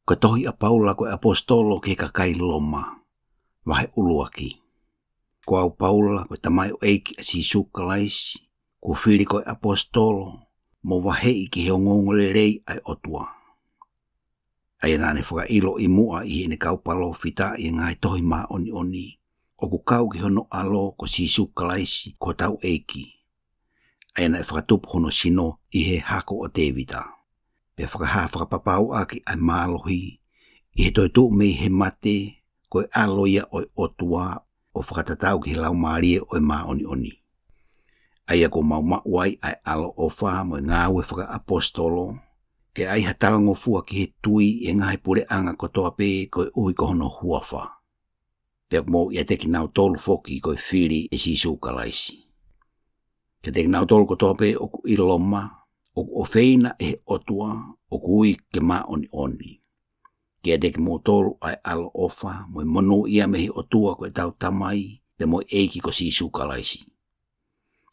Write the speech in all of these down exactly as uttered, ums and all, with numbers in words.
Ko e tohi ʻa Paula ko e ʻAposetolo ki he kakai Loma, vahe ʻuluaki. Ko au Paula, ko e tamaioʻeiki ʻa Sīsū Kalaisi, kuo fili ko e ʻaposetolo, mo vaheʻi ki he ongoongolelei ʻa e ʻOtua. ʻA ia naʻa ne fakaʻilo ʻi muʻa ʻi heʻene kau palōfita ʻi he ngaahi tohi māʻoniʻoni, ʻoku kau ki hono ʻAlo ko Sīsū Kalaisi ko hotau ʻEiki. ʻA ia naʻe fakatupu hono sino ʻi he hako ʻo Tēvita. Pea fakahā fakapapauʻaki ʻa e mālohi, ʻi he toetuʻu mei he mate, ko e ʻAlo ia ʻo e ʻOtua, ʻo fakatatau ki he Laumālie ʻo e māʻoniʻoni. ʻA ia kuo mau maʻu ai ʻa e ʻaloʻofa mo e ngāue fakaʻaposetolo, ke ʻai ha talangofua ki he tui ʻi he ngaahi puleʻanga kotoa pē koeʻuhi ko hono huafa. Pea kuo mou ʻiate kinautolu foki ko e fili ʻe Sīsū Kalaisi. Kiate kinautolu kotoa pē ʻoku ʻi Loma, ʻoku ʻofeina ʻe he ʻOtua, ʻoku ui ke māʻoniʻoni. Kiate kimoutolu ʻa e ʻaloʻofa mo e monūʻia mei he ʻOtua ko ʻetau Tamai, pea mo e ʻEiki ko Sīsū Kalaisi.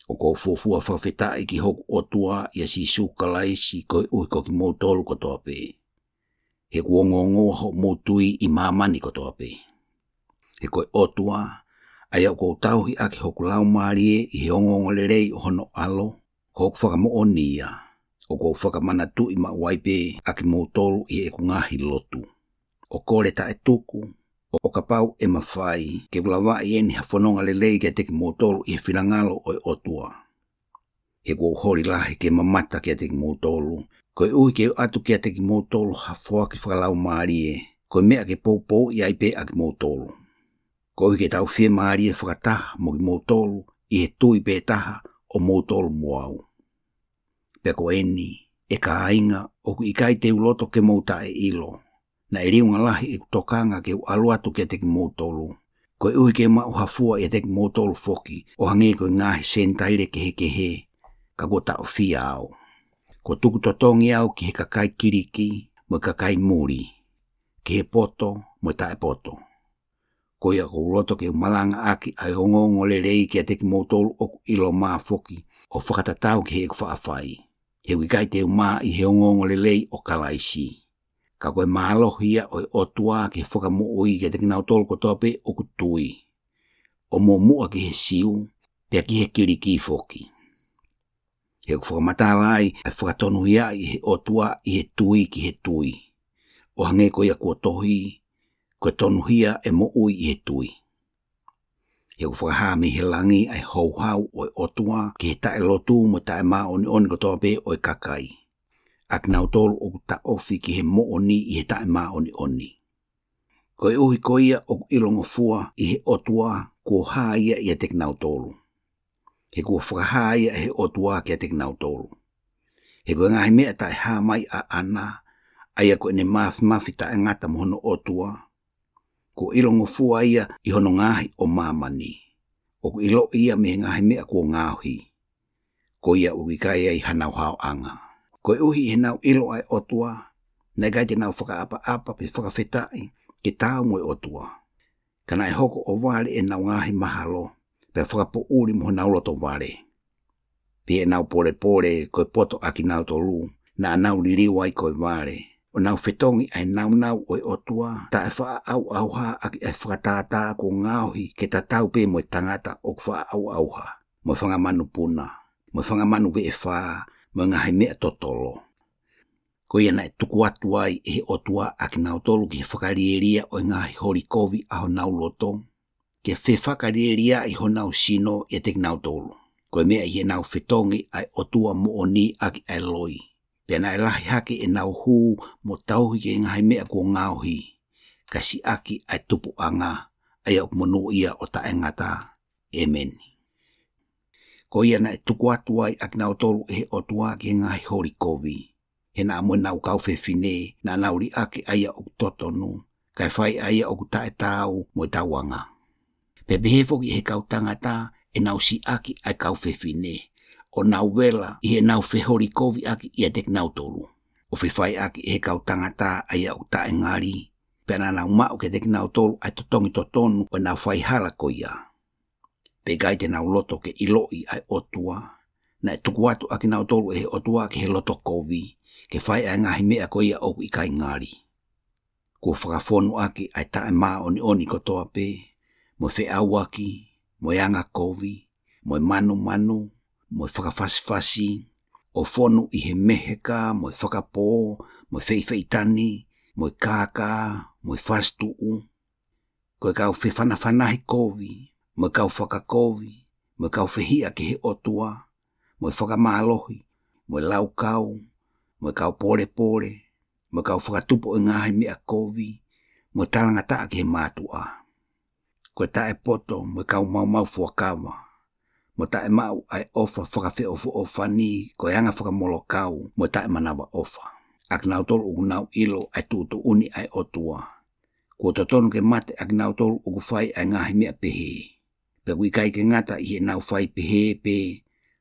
ʻOku ou fuofua fakafetaʻi ki hoku ʻOtua ʻia Sīsū Kalaisi koeʻuhi ko kimoutolu kotoa pē. He kuo ongoongoa hoʻomou tui ʻi māmani kotoa pē. He ko e ʻOtua, ʻa ia ʻoku ou tauhi ʻaki hoku laumālie ʻi he ongoongolelei ʻo hono ʻAlo, ko hoku fakamoʻoni ia, ʻoku ou fakamanatuʻi maʻu ai pē ʻa kimoutolu ʻi heʻeku ngaahi lotu. ʻO kole taʻetuku, ʻo kapau ʻe mafai, ke u lavaʻi eni ha fononga lelei kiate kimoutolu ʻi he finangalo ʻo e ʻOtua. He kuo u holi lahi ke mamata kiate kimoutolu, koeʻuhi ke u ʻoatu kiate kimoutolu ha foaki fakalaumālie, ko e meʻa ke poupouʻi ai pē ʻa kimoutolu. Koeʻuhi ke tau fiemālie fakataha mo kimoutolu, ʻi he tui pē taha ʻo moutolu mo au. Pea ko eni, ʻe kāinga, ʻoku ʻikai te u loto ke mou taʻeʻilo. Naʻe liunga lahi ʻeku tokanga ke u ʻalu atu kiate kimoutolu, koeʻuhi ke maʻu ha fua ʻiate kimoutolu foki, ʻo hangē ko e ngaahi Senitaile kehekehe, ka kuo taʻofia au. Kuo tuku totongi au ki he kakai Kiliki, mo e kakai muli, ki he poto, mo e taʻepoto. Ko ia ʻoku ou loto ke u malangaʻaki ʻa e ongoongolelei kiate kimoutolu ʻoku ʻi Loma foki, ʻo fakatatau ki heʻeku faʻa fai. He ʻoku ʻikai te u mā ʻi he ongoongolelei ʻo Kalaisi. Ka ko e mālohi ia ʻo e ʻOtua ki he fakamoʻui kiate kinautolu kotoa pē ʻoku tui. ʻO muʻomuʻa ki he Siu, pea ki he Kiliki foki. He ʻoku fakamatala ai ʻa e fakatonuhiaʻi ʻe he ʻOtua ʻi he tui ki he tui. ʻO hangē ko ia kuo tohi, ko e tonuhia ʻe moʻui ʻi he tui. He ʻoku fakahā mei he langi ʻa e houhau ʻo e ʻOtua ki he taʻelotu mo e taʻemāʻoniʻoni kotoa pē ʻo e kakai. ʻA kinautolu ʻoku taʻofi ki he moʻoni ʻi he taʻemāʻoniʻoni. Koeʻuhi ko ia ʻoku ʻilongofua ʻi he ʻOtua kuo hā ia ʻiate kinautolu. He kuo fakahā ia ʻe he ʻOtua kiate kinautolu. He ko e ngaahi meʻa taʻehāmai ʻaʻana, ʻa ia ko ʻene māfimafi taʻengata mo hono ʻOtua, kuo ʻilongofua ia ʻi hono ngaohi ʻo māmani. ʻOku ʻiloʻi ia mei he ngaahi meʻa kuo ngaohi. Ko ia ʻoku ʻikai ai hanau haoʻanga. Koeʻuhi ʻi heʻenau ʻilo ʻa e ʻOtua, naʻe ʻikai te nau fakaʻapaʻapa pe fakafetaʻi ke taau mo e ʻOtua. Ka naʻe hoko ʻo vale ʻenau ngaahi mahalo, pea fakapoʻuli mo honau loto vale. Pea ʻi heʻenau polepole ko e poto ʻa kinautolu, naʻa nau liliu ai ko e vale. ʻO nau fetongi ʻa e nāunau ʻo e ʻOtua, taʻefaʻaʻauʻauha ʻaki ʻa e fakatātā kuo ngaohi ke tatau pē mo e tangata ʻoku faʻaʻauʻauha, mo e fanga manupuna, mo e fanga manu veʻefā, mo e ngaahi meʻa totolo. Ko ia naʻe tuku atu ai ʻe he ʻOtua ʻa kinautolu ki he fakalielia ʻo e ngaahi holi kovi ʻa honau loto, ke fefakalielia ʻi honau sino ʻiate kinautolu. Ko e meʻa ʻi heʻenau fetongi ʻa e ʻOtua moʻoni ʻaki ʻa e loi. Pea naʻe lahi hake ʻenau hū mo tauhi ki he ngaahi meʻa kuo ngaohi, kae siʻaki ʻa e tupuʻanga, ʻa ia ʻoku monūʻia ʻo taʻengata. ʻĒmeni. Ko ia naʻe tuku atu ai ʻa kinautolu ʻe he ʻOtua ki he ngaahi holi kovi. He naʻa mo ʻenau kau fefine, naʻa nau liʻaki ʻa ia ʻoku totonu, kae fai ʻa ia ʻoku taʻetaau mo e tauanga. Pea pehē foki ʻe he kau tangata, ʻenau siʻaki ʻa e kau fefine, ʻo nau vela ʻi heʻenau feholikoviʻaki ʻiate kinautolu. ʻO fefaiʻaki ʻe he kau tangata ʻa ia ʻoku taʻengali, pea naʻa nau maʻu kiate kinautolu ʻa e totongi totonu ʻo ʻenau faihala ko ia. Pea ʻikai te nau loto ke ʻiloʻi ʻa e ʻOtua, naʻe tuku atu ʻa kinautolu ʻe he ʻOtua ki he loto kovi, ke fai ʻa e ngaahi meʻa ko ia ʻoku ʻikai ngali. Kuo fakafonu ʻaki ʻa e taʻemāʻoniʻoni kotoa pē, mo e feʻauaki, mo e angakovi, mo e manumanu, mo e fakafasifasi, ʻo fonu ʻi he meheka, mo e fakapō, mo e feifeitani, mo e kākā, mo e fasituʻu. Ko e kau fefanafanahi kovi, mo e kau fakakovi, mo e kau fehiʻa ki he ʻOtua, mo e fakamālohi, mo e laukau, mo e kau polepole, mo e kau fakatupu ʻo e ngaahi meʻa kovi, mo e talangataʻa ki he mātuʻa. Ko e taʻepoto, mo e kau maumau fuakava, mo taʻemaʻu ʻa e ʻofa fakafeʻofoʻofani, ko e anga fakamolokau, mo e taʻemanavaʻofa, ʻa kinautolu ʻoku nau ʻilo ʻa e tuʻutuʻuni ʻa e ʻOtua. Kuo totonu ke mate ʻa kinautolu ʻoku fai ʻa e ngaahi meʻa pehē. Pea ʻoku ʻikai ke ngata ʻi heʻenau fai pehē pē,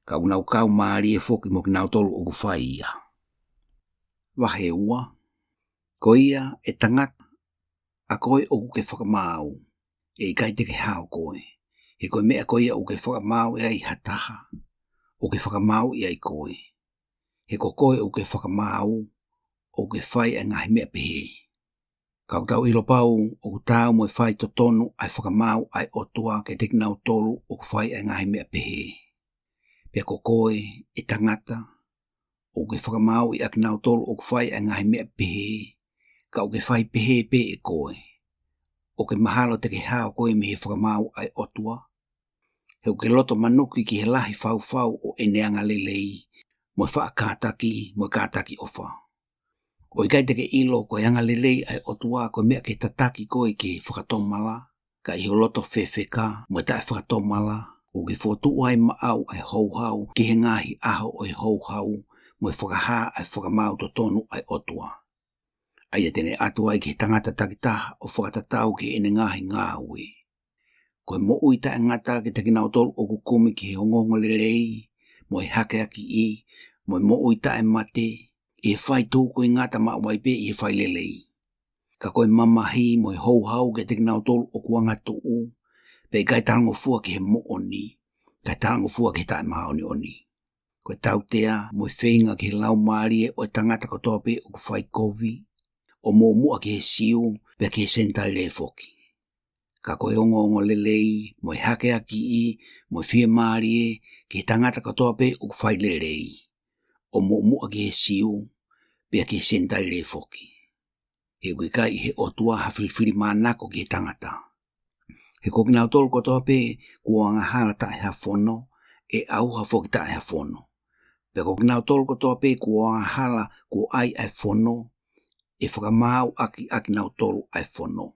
ka ʻoku nau kau mālie foki mo kinautolu ʻoku fai ia. Vahe ua. Ko ia, ʻe tangata, ʻa koe ʻoku ke fakamaau, ʻe ʻikai te ke hao koe. He ko e meʻa ko ia ʻoku ke fakamaauʻi ai ha taha, ʻoku ke fakamaauʻi ai koe. He ko koe ʻoku ke fakamaau, ʻoku ke fai ʻa e ngaahi meʻa pehē. Ka ʻoku tau ʻilo pau ʻoku taau mo e faitotonu ʻa e fakamaau ʻa e ʻOtua kiate kinautolu ʻoku fai ʻa e ngaahi meʻa pehē. Pea ko koe, ʻe tangata, ʻoku ke fakamaauʻi ʻa kinautolu ʻoku fai ʻa e ngaahi meʻa pehē, ka ʻoku ke fai pehē pē ʻe koe. ʻOku ke mahalo te ke hao koe mei he fakamaau ʻa e ʻOtua. He ʻoku ke loto manuki ki he lahi faufau ʻo ʻene angalelei, mo e faʻa kātaki, mo e kātaki ʻofa. ʻOku ʻikai te ke ʻilo ko e angalelei ʻa e ʻOtua ko e meʻa ke tataki koe ki he fakatomala, ka ʻi ho loto fefeka, mo e taʻefakatomala, ʻoku ke fokotuʻu ai maʻau ʻa e houhau ki he ngaahi ʻaho ʻo e houhau, mo e fakahā ʻa e fakamaau totonu ʻa e ʻOtua, ʻa ia te ne ʻatu ai ki he tangata takitaha ʻo fakatatau ki heʻene ngaahi ngāue. Ko e moʻui taʻengata kiate kinautolu ʻoku kumi ki he ongoongolelei, mo e hakeakiʻi, mo e moʻui taʻemate, ʻi he fai tukuingata maʻu ai pē ʻi he fai lelei. Ka ko e mamahi mo e houhau kiate kinautolu ʻoku angatuʻu, pea ʻikai talangofua ki he moʻoni, kae talangofua ki he taʻemāʻoniʻoni. Ko e tautea mo e feinga ki he laumālie ʻo e tangata kotoa pē ʻoku fai kovi, ʻo muʻomuʻa ki he Siu, pea ki he Senitaile foki. Ka ko e ongoongolelei, mo e hakeakiʻi, mo e fiemālie, ki he tangata kotoa pē ʻoku fai lelei, ʻo muʻomuʻa ki he Siu, pea ki he Senitaile foki. He ʻoku ʻikai ʻi he ʻOtua ha filifilimānako ki he tangata. He ko kinautolu kotoa pē kuo angahala taʻe ha fono, ʻe ʻauha foki taʻe ha fono. Pea ko kinautolu kotoa pē kuo angahala kuo ʻai ʻa e fono, ʻe fakamaau ʻaki ʻa kinautolu ʻa e fono.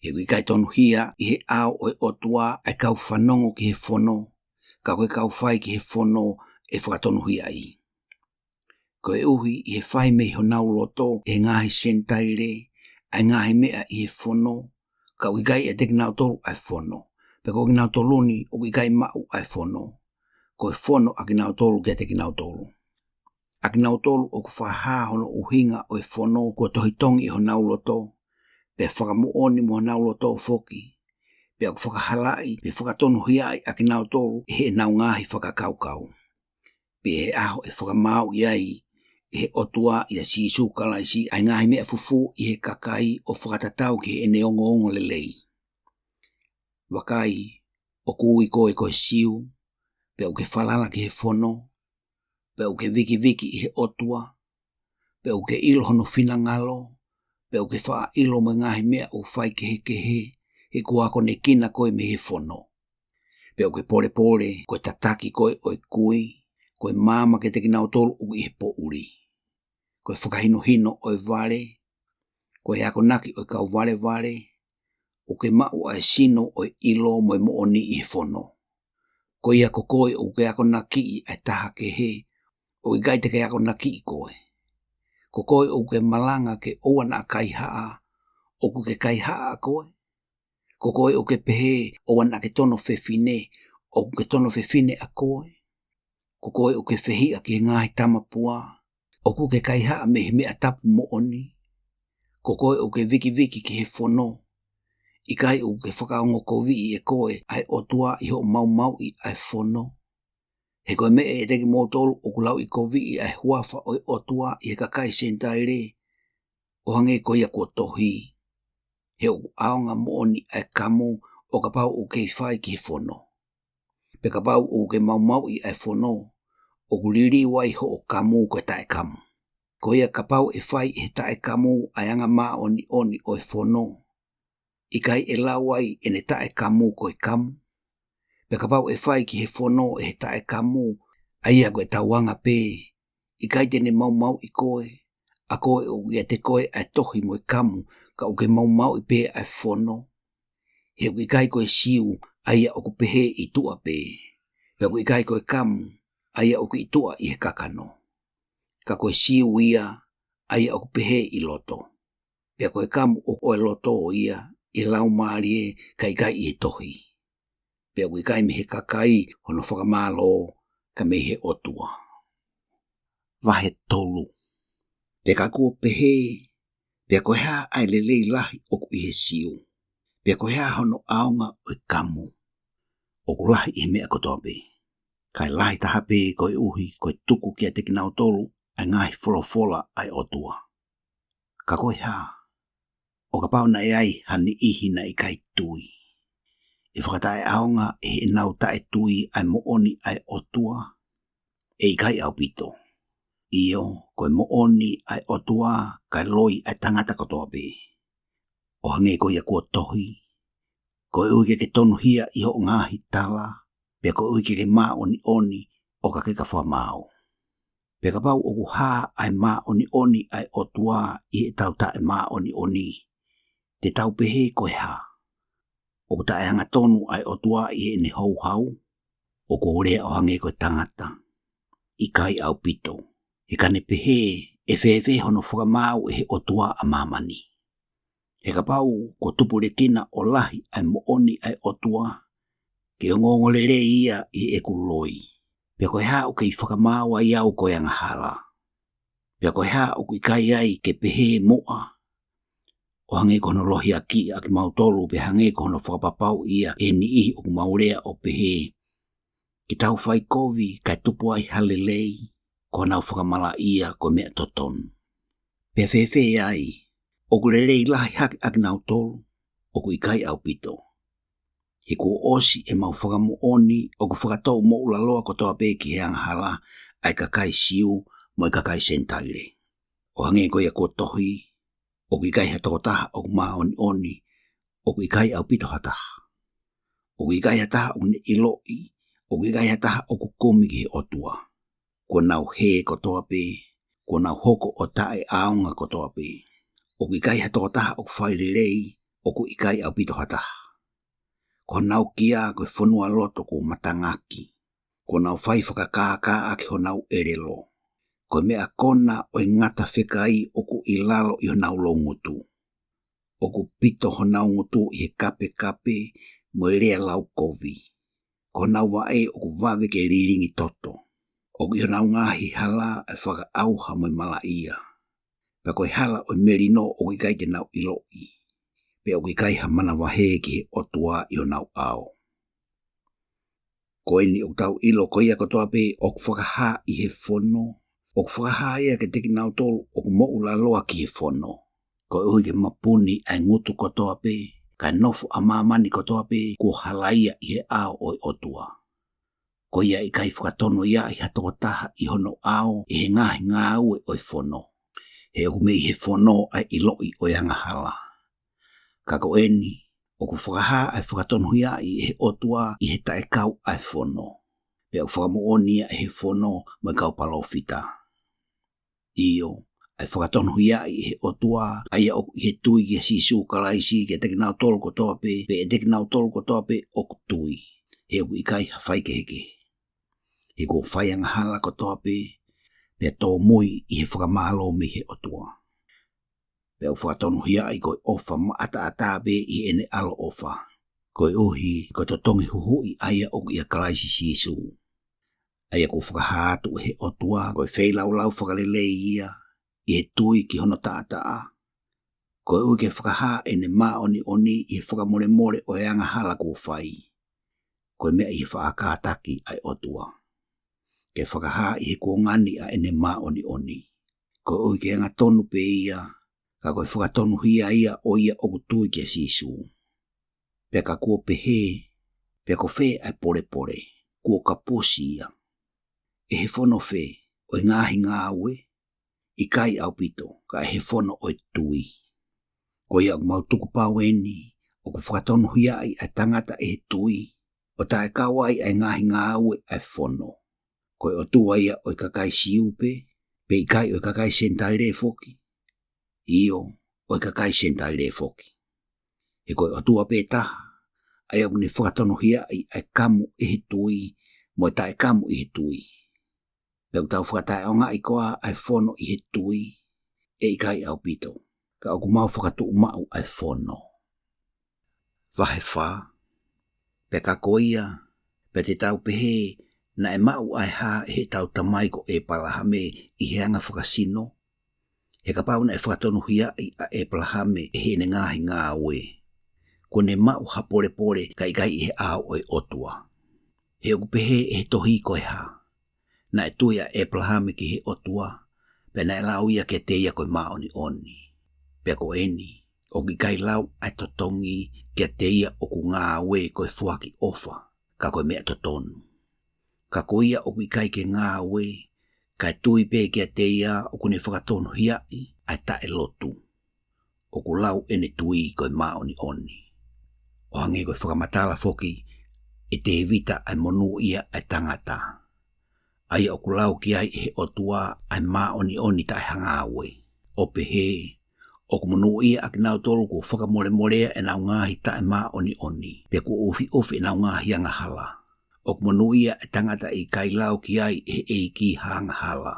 He ʻoku ʻikai tonuhia ʻi he ʻao ʻo e ʻOtua ʻa e kau fanongo ki he fono, ka ko e kau fai ki he fono ʻe fakatonuhia ai. Koeʻuhi ʻi he fai mei honau loto ʻe he ngaahi Senitaile ʻa e ngaahi meʻa ʻi he fono, ka ʻoku ʻikai ʻiate kinautolu ʻa e fono. Pea ko kinautolu ni ʻoku ʻikai maʻu ʻa e fono, ko e fono ʻa kinautolu kiate kinautolu. ʻA kinautolu ʻoku fakahā hono ʻuhinga ʻo e fono kuo tohi tongi ʻi honau loto, pea fakamoʻoni mo honau loto foki, pea ʻoku fakahalaʻi, pea fakatonuhiaʻi ʻa kinautolu ʻe heʻenau ngaahi fakakaukau. Pea ʻi he ʻaho ʻe fakamaauʻi ai ʻe he ʻOtua ʻia Sīsū Kalaisi ʻa e ngaahi meʻa fufū ʻi he kakai ʻo fakatatau ki heʻene ongoongolelei. Vakai, ʻoku ui koe ko e Siu, pea ʻoku ke falala ki he fono, pea ʻoku ke vikiviki ʻi he ʻOtua, pea ʻoku ke ʻilo hono finangalo, pea ʻoku ke faʻa ʻilo mo e ngaahi meʻa ʻoku faikehekehe, he kuo akonekina koe mei he fono. Pea ʻoku ke polepole, ko e tataki koe ʻo e kui, ko e maama kiate kinautolu ʻoku ʻi he poʻuli. Ko e fakahinohino ʻo e vale, ko e akonaki ʻo e kau valevale, ʻoku ke maʻu ʻa e sino ʻo e ʻilo mo e moʻoni ʻi he fono. Ko ia ko koe ʻoku ke akonakiʻi ʻa e taha kehe, ʻoku ʻikai te ke akonakiʻi koe. Ko koe ʻoku ke malanga ke ʻoua naʻa kaihaʻa, ʻoku ke kaihaʻa ʻa koe. Ko koe ʻoku ke pehē ʻoua naʻa ke tono fefine, ʻoku ke tono fefine ʻa koe. Ko koe ʻoku ke fehiʻa ki he ngaahi tamapua, ʻoku ke kaihaʻa mei he meʻa tapu moʻoni. Ko koe ʻoku ke vikiviki ki he fono, ʻikai ʻoku ke fakaongokoviʻi ʻe koe ʻa e ʻOtua ʻi hoʻo maumauʻi ʻa e fono. He ko e meʻa ʻiate kimoutolu ʻoku lauʻikoviʻi ʻa e huafa ʻo e ʻOtua ʻi he kakai Senitaile, ʻo hangē ko ia kuo tohi: He ʻoku ʻaonga moʻoni ʻa e kamu ʻo kapau ʻoku kei fai ki he fono. Pea kapau ʻoku ke maumauʻi ʻa e fono, ʻoku liliu ai hoʻo kamu ko e taʻekamu. Ko ia kapau ʻe fai ʻe he taʻekamu ʻa e anga māʻoniʻoni ʻo e fono, ʻikai ʻe lau ai ʻene taʻekamu ko e kamu? Pea kapau ʻe fai ki he fono ʻe he taʻekamu ʻa ia ko e tauanga pē, ʻikai te ne maumauʻi koe, ʻa koe ʻoku ʻiate koe ʻa e tohi mo e kamu, ka ʻoku ke maumauʻi pē ʻa e fono? He ʻoku ʻikai ko e Siu ʻa ia ʻoku pehē ʻi tuʻa pē, pea ʻoku ʻikai ko e kamu ʻa ia ʻoku ʻi tuʻa ʻi he kakano, ka ko e Siu ia ʻa ia ʻoku pehē ʻi loto. Pea ko e kamu ʻoku ʻo e loto ia, ʻi he laumālie, ka ʻikai ʻi he tohi. Pea ʻoku ʻikai mei he kakai hono fakamālō, ka mei he ʻOtua. Vahe tolu. Pea ka kuo pehē, pea ko e hā ʻa e lelei lahi ʻoku ʻi he Siu? Pea ko e hā hono ʻaonga ʻo e kamu? ʻOku lahi ʻi he meʻa kotoa pē, kae lahi taha pē koeʻuhi ko e tuku kiate kinautolu ʻa e ngaahi folofola ʻa e ʻOtua. Ka ko e hā ʻo kapau naʻe ai ha niʻihi naʻe ʻikai tui? ʻE fakataʻeʻaonga ʻe heʻenau taʻetui ʻa e moʻoni ʻa e ʻOtua? ʻE ʻikai ʻaupito. ʻIo, ko e moʻoni ʻa e ʻOtua, kae loi ʻa e tangata kotoa pē. ʻO hangē ko ia kuo tohi: Koeʻuhi ke ke tonuhia ʻi hoʻo ngaahi tala, pea koeʻuhi ke ke māʻoniʻoni, ʻo ka ke ka fakamaau. Pea kapau ʻoku hā ʻa e māʻoniʻoni ʻa e ʻOtua ʻi heʻetau taʻemāʻoniʻoni, te tau pehē ko e hā? ʻOku taʻeangatonu ʻa e ʻOtua ʻi heʻene houhau? ʻOku ou lea ʻo hangē ko e tangata? ʻIkai ʻaupito. He ka ne pehē, ʻe fēfē hono fakamaau ʻe he ʻOtua ʻa māmani? He kapau kuo tupulekina ʻo lahi ʻa e moʻoni ʻa e ʻOtua, ke ongoongolelei ia ʻi heʻeku loi, pea ko e hā ʻoku kei fakamaau ai au ko e angahala? Pea ko e hā ʻoku ʻikai ai ke pehē muʻa, ʻo hangē ko hono lohiakiʻi ʻa kimautolu, pea hangē ko hono fakapapauʻi ʻe he niʻihi ʻoku mau lea ʻo pehē, ke tau fai kovi kae tupu ai ha lelei, ko honau fakamalaʻia ko e meʻa totonu? Pea fēfē ai, ʻoku lelei lahi hake ʻa kinautolu? ʻOku ʻikai ʻaupito. He kuo ʻosi ʻemau fakamoʻoni ʻoku fakatou moʻulaloa kotoa pē ki he angahala ʻa e kakai Siu mo e kakai Senitaile. ʻO hangē ko ia kuo tohi: ʻOku ʻikai ha tokotaha ʻoku māʻoniʻoni, ʻoku ʻikai ʻaupito ha taha. ʻOku ʻikai ha taha ʻoku ne ʻiloʻi, ʻoku ʻikai ha taha ʻoku kumi ki he ʻOtua. Kuo nau hē kotoa pē, kuo nau hoko ʻo taʻeʻaonga kotoa pē. ʻOku ʻikai ha tokotaha ʻoku fai lelei, ʻoku ʻikai ʻaupito ha taha. Ko honau kia ko e fonualoto kuo matangaki. Kuo nau fai fakakākā ʻaki honau ʻelelo. Ko e meʻa kona ʻo e ngata fekai ʻoku ʻi lalo ʻi honau loungutu. ʻOku pito honau ngutu ʻi he kapekape mo e lea laukovi. Ko honau vaʻe ʻoku vave ke lilingi toto. ʻOku ʻi honau ngaahi hala ʻa e fakaʻauha mo e malaʻia. Pea ko e hala ʻo e melino ʻoku ʻikai te nau ʻiloʻi. Pea ʻoku ʻikai ha manavahē ki he ʻOtua ʻi honau ʻao. Ko eni ʻoku tau ʻilo ko ia kotoa pē ʻoku fakahā ʻi he fono, ʻoku fakahā ia kiate kinautolu ʻoku moʻulaloa ki he fono. Koeʻuhi ke mapuni ʻa e ngutu kotoa pē, kae nofo ʻa māmani kotoa pē kuo halaia ʻi he ʻao ʻo e ʻOtua. Ko ia ʻikai fakatonuhiaʻi ha tokotaha ʻi hono ʻao ʻe he ngaahi ngāue ʻo e fono. He ʻoku mei he fono ʻa e ʻiloʻi ʻo e angahala. Ka ko eni, ʻoku fakahā ʻa e fakatonuhiaʻi ʻe he ʻOtua ʻi he taʻekau ʻa e fono. Pea ʻoku fakamoʻoni ia ʻe he fono mo e kau palōfita. ʻIo, ʻa e fakatonuhiaʻi ʻe he ʻOtua, ʻa ia ʻoku ʻi he tui kia Sīsū Kalaisi kiate kinautolu kotoa pē, pea ʻiate kinautolu kotoa pē ʻoku tui. He ʻoku ʻikai ha faikehekehe. He kuo fai angahala kotoa pē, pea tōmui ʻi he fakamālō mei he ʻOtua. Pea ʻoku fakatonuhiaʻi ko e ʻofa maʻataʻatā pē ʻi heʻene ʻaloʻofa. Koeʻuhi ko e totongi huhuʻi ʻa ia ʻoku ʻia Kalaisi Sīsū. ʻA ia kuo fakahā atu ʻe he ʻOtua ko e feilaulau fakalelei ia, ʻi he tui ki hono taʻataʻa. Koeʻuhi ke fakahā ʻene māʻoniʻoni ʻi he fakamolemole ʻo e angahala kuo fai. Ko e meʻa ʻi he faʻa kātaki ʻa e ʻOtua. Ke fakahā ʻi he kuonga ni ʻa ʻene māʻoniʻoni. Koeʻuhi ke angatonu pē ia, ka ko e fakatonuhia ia ʻo ia ʻoku tui kia Sīsū. Pea ka kuo pehē, pea ko fē ʻa e polepole, kuo kapusi ia. ʻE he fono fē, ʻo e ngaahi ngāue? ʻIkai ʻaupito, ka ʻe he fono ʻo e tui. Ko ia ʻoku mau tukupau eni, ʻoku fakatonuhiaʻi ʻa e tangata ʻe he tui, ʻo taʻe kau ai ʻa e ngaahi ngāue ʻa e fono. Ko e ʻOtua ia ʻo e kakai Siu pē, pe ʻikai ʻo e kakai Senitaile foki? ʻIo, ʻo e kakai Senitaile foki. He ko e ʻOtua pē taha, ʻa ia ʻoku ne fakatonuhiaʻi ʻa e kamu ʻi he tui, mo e taʻekamu ʻi he tui. Pea ʻoku tau fakataʻeʻaongaʻi koā ʻa e fono ʻi he tui? ʻE ʻikai ʻaupito, ka ʻoku mau fakatuʻumaʻu ʻa e fono. Vahe fā. Pea ka ko ia, pea te tau pehē, naʻe maʻu ʻa e hā ʻe heʻetau tamai ko ʻEpalahame ʻi he anga fakasino? He kapau naʻe fakatonuhiaʻi ʻa ʻEpalahame ʻe heʻene ngaahi ngāue, kuo ne maʻu ha polepole ka ʻikai ʻi he ʻao ʻo e ʻOtua. He ʻoku pehē ʻe he tohi ko e hā? Naʻe tui ʻa ʻEpalahame ki he ʻOtua, pea naʻe lau ia kiate ia ko e māʻoniʻoni. Pea ko eni, ʻoku ʻikai lau ʻa e totongi kiate ia ʻoku ngāue ko e foaki ʻofa, ka ko e meʻa totonu. Ka ko ia ʻoku ʻikai ke ngāue, kae tui pē kiate ia ʻoku ne fakatonuhiaʻi ʻa e taʻelotu, ʻoku lau ʻene tui ko e māʻoniʻoni. ʻO hangē ko e fakamatala foki ʻe Tēvita ʻa e monūʻia ʻa e tangata, ʻa ia ʻoku lau ki ai ʻe he ʻOtua ʻa e māʻoniʻoni taʻehangāue, ʻo pehē, ʻoku monūʻia ʻa kinautolu kuo fakamolemolea ʻenau ngaahi taʻemāʻoniʻoni, pea kuo ʻufiʻufi ʻenau ngaahi angahala. ʻOku monūʻia ʻa e tangata ʻe ʻikai lau ki ai ʻe he ʻEiki ha angahala.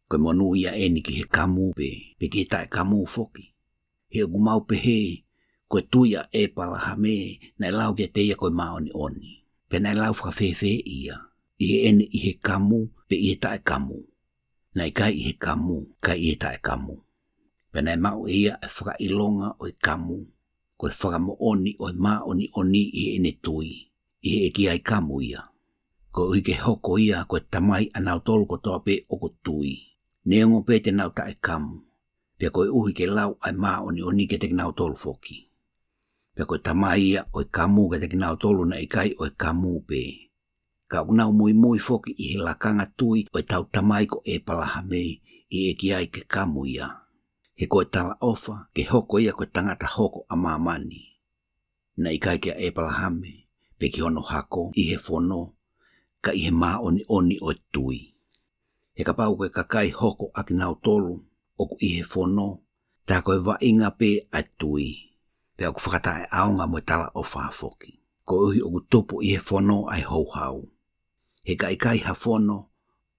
Ko e monūʻia eni ki he kamu pē, pe ki he taʻekamu foki. He ʻoku mau pehē, ko e tui ʻa ʻEpalahame naʻe lau kiate ia ko e māʻoniʻoni. Pea naʻe lau fakafēfē ia, ʻi heʻene ʻi he kamu, pe ʻi he taʻekamu? Naʻe ʻikai ʻi he kamu, ka ʻi he taʻekamu. Pea naʻe maʻu ʻe ia ʻa e fakaʻilonga ʻo e kamu, ko e fakamoʻoni ʻo e māʻoniʻoni ʻi heʻene tui, ʻi he ʻe ki ai kamu ia. Koeʻuhi ke hoko ia ko e tamai ʻanautolu kotoa pē ʻoku tui, neongo pē te nau taʻekamu, pea koeʻuhi ke lau ʻa e māʻoniʻoni kiate kinautolu foki. Pea ko e tamai ia ʻo e kamu kiate kinautolu naʻe ʻikai ʻo e kamu pē, ka ʻoku nau muimui foki ʻi he lakanga tui ʻo ʻetau tamai ko ʻEpalahame, ʻi he ʻe ki ai ke kamu ia. He ko e talaʻofa ke hoko ia ko e tangata hoko ʻa māmani, naʻe ʻikai kia ʻEpalahame, pe ki hono hako ʻi he fono, ka ʻi he māʻoniʻoni ʻo e tui. He kapau ko e kakai hoko ʻa kinautolu ʻoku ʻi he fono, tā ko e vaʻinga pē ʻa e tui, pea ʻoku fakataʻeʻaonga mo e talaʻofa foki. Koeʻuhi ʻoku tupu ʻi he fono ʻa e houhau. He ka ʻikai ha fono,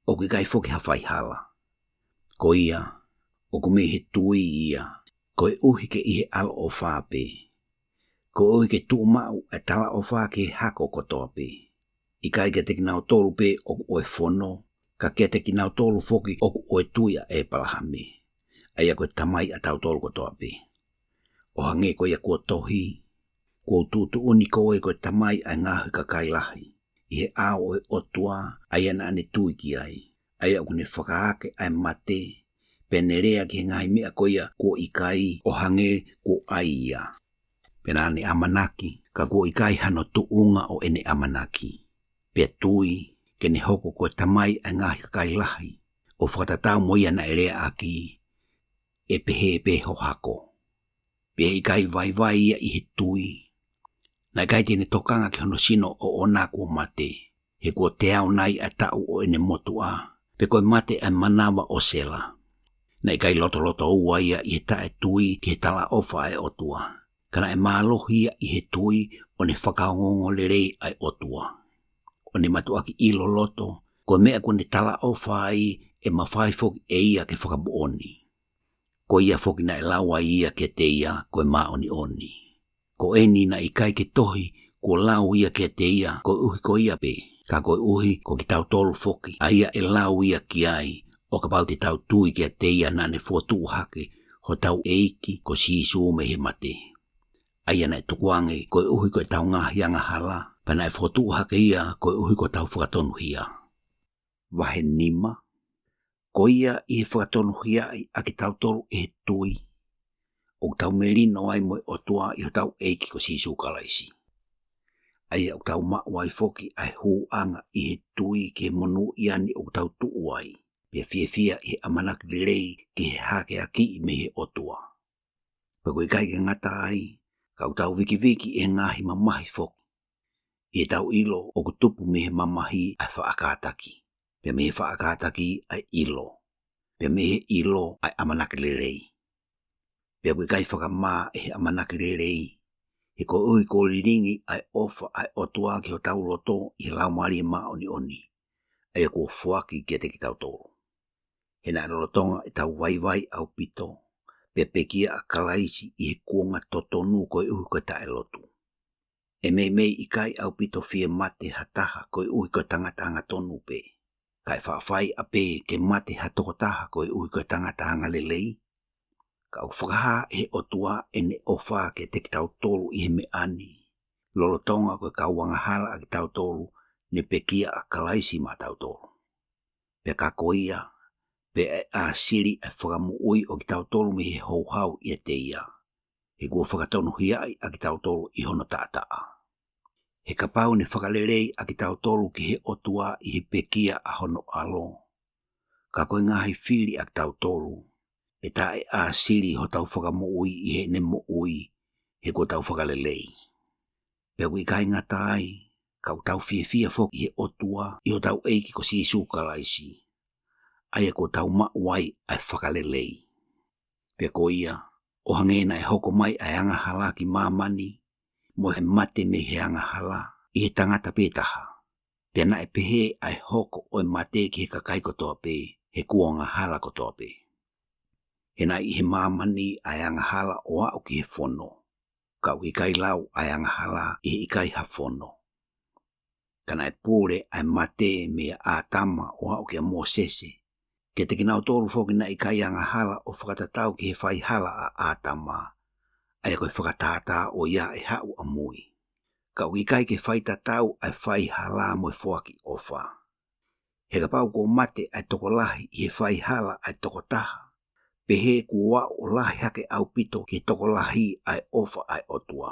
ʻoku ʻikai foki ha faihala. Ko ia, ʻoku mei he tui ia, koeʻuhi ke ʻi he ʻaloʻofa pē. Koeʻuhi ke tuʻumaʻu ʻa e talaʻofa ki he hako kotoa pē, ʻikai kiate kinautolu pē ʻoku ʻo e fono, ka kiate kinautolu foki ʻoku ʻo e tui ʻa ʻEpalahame, ʻa ia ko e tamai ʻatautolu kotoa pē. ʻO hangē ko ia kuo tohi, kuo u tuʻutuʻuni koe ko e tamai ʻa e ngaahi kakai lahi, ʻi he ʻao ʻo e ʻOtua, ʻa ia naʻa ne tui ki ai, ʻa ia ʻoku ne fakaake ʻa e mate, pea ne lea ki he ngaahi meʻa ko ia kuo ʻikai, ʻo hangē kuo ʻai ia. Pea naʻa ne ʻamanaki, ka kuo ʻikai hano tuʻunga ʻo ʻene ʻamanaki, pea tui, ke ne hoko ko e tamai ʻa e ngaahi kakai lahi, ʻo fakatatau mo ia naʻe leaʻaki, ʻe pehē pē ho hako. Pea ʻikai vaivai ia ʻi he tui, naʻe ʻikai te ne tokanga ki hono sino ʻoʻona kuo mate, he kuo teau nai ʻa e taʻu ʻo ʻene motuʻa, pe ko e mate ʻa e manava ʻo Sela. Naʻe ʻikai lotolotoua ia ʻi he taʻetui ki he talaʻofa ʻa e ʻOtua, ka naʻe mālohi ia ʻi he tui ʻo ne fakaongoongo lelei ʻa e ʻOtua, ʻo ne mātuʻaki ʻilo loto, ko e meʻa kuo ne talaʻofa ai ʻe mafai foki ʻe ia ke fakamoʻoni. Ko ia foki naʻe lau ai ia kiate ia ko e māʻoniʻoni. Ko eni naʻe ʻikai ke tohi kuo lau ia kiate ia koeʻuhi ko ia pē, ka koeʻuhi ko kitautolu foki, ʻa ia ʻe lau ia ki ai, ʻo kapau te tau tui kiate ia naʻa ne fokotuʻu hake hotau ʻEiki ko Sīsū mei he mate, ʻa ia naʻe tukuange koeʻuhi ko ʻetau ngaahi angahala, pea naʻe fokotuʻu hake ia koeʻuhi ko hotau fakatonuhia. Vahe nima. Ko ia ʻi he fakatonuhiaʻi ʻa kitautolu ʻe he tui, ʻoku tau melino ai mo e ʻOtua ʻi hotau ʻEiki ko Sīsū Kalaisi. ʻA ia ʻoku tau maʻu ai foki ʻa e hūʻanga ʻi he tui ki he monūʻia ni ʻoku tau tuʻu ai, pea fiefia ʻi he ʻamanaki lelei ki he hakeakiʻi mei he ʻOtua. Pea ʻoku ʻikai ke ngata ai, ka ʻoku tau vikiviki ʻi he ngaahi mamahi foki, ʻi heʻetau ʻilo ʻoku tupu mei he mamahi ʻa e faʻa kātaki, pea mei he faʻa kātaki ʻa e ʻilo, pea mei he ʻilo ʻa e ʻamanaki lelei. Pea ʻoku ʻikai fakamā ʻe he ʻamanaki lelei, he koeʻuhi kuo lilingi ʻa e ʻofa ʻa e ʻOtua ki hotau loto ʻi he Laumālie Māʻoniʻoni, ʻa ia kuo foaki kiate kitautolu. He naʻe lolotonga ʻetau vaivai ʻaupito, pea pekia ʻa Kalaisi ʻi he kuonga totonu koeʻuhi ko e taʻelotu. ʻE meimei ʻikai ʻaupito fie mate ha taha koeʻuhi ko e tangata angatonu pē, ka ʻe faʻa fai ʻapē ke mate ha tokotaha koeʻuhi ko e tangata angalelei. Ka ʻoku fakahā ʻe he ʻOtua ʻene ʻofa kiate kitautolu ʻi he meʻa ni, lolotonga ko e kau angahala ʻa kitautolu, ne pekia ʻa Kalaisi maʻatautolu. Pea ka ko ia, pea ʻe ʻāsili ʻa e fakamoʻui ʻo kitautolu mei he houhau ʻiate ia, he kuo fakatonuhiaʻi ʻa kitautolu ʻi hono taʻataʻa. He kapau ne fakalelei ʻa kitautolu ki he ʻOtua ʻi he pekia ʻa hono ʻAlo, ka ko e ngaahi fili ʻa kitautolu, pea taʻe ʻāsili hotau fakamoʻui ʻi heʻene moʻui, he kuo tau fakalelei. Pea ʻoku ʻikai ngata ai, ka ʻoku tau fiefia foki ʻi he ʻOtua ʻi hotau ʻEiki ko Sīsū Kalaisi, ʻa ia kuo tau maʻu ai ʻa e fakalelei. Pea ko ia, ʻo hangē naʻe hoko mai ʻa e angahala ki māmani, mo e mate mei he angahala ʻi he tangata pē taha, pea naʻe pehē ʻa e hoko ʻo e mate ki he kakai kotoa pē, he kuo angahala kotoa pē. He naʻe ʻi he māmani ʻa e angahala ʻo aʻu ki he fono, ka ʻoku ʻikai lau ʻa e angahala ʻi he ʻikai ha fono. Ka naʻe pule ʻa e mate meia ʻĀtama ʻo aʻu kia Mōsese, kiate kinautolu foki naʻe ʻikai angahala ʻo fakatatau ki he faihala ʻa ʻĀtama, ʻa ia ko e fakatātā ʻo ia ʻe haʻu ʻamui. Ka ʻoku ʻikai ke faitatau ʻa e faihala mo e foaki ʻofa. He kapau kuo mate ʻa e tokolahi ʻi he faihala ʻa e tokotaha, pehē kuo aʻu ʻo lahi hake ʻaupito ki he tokolahi ʻa e ʻofa ʻa e ʻOtua,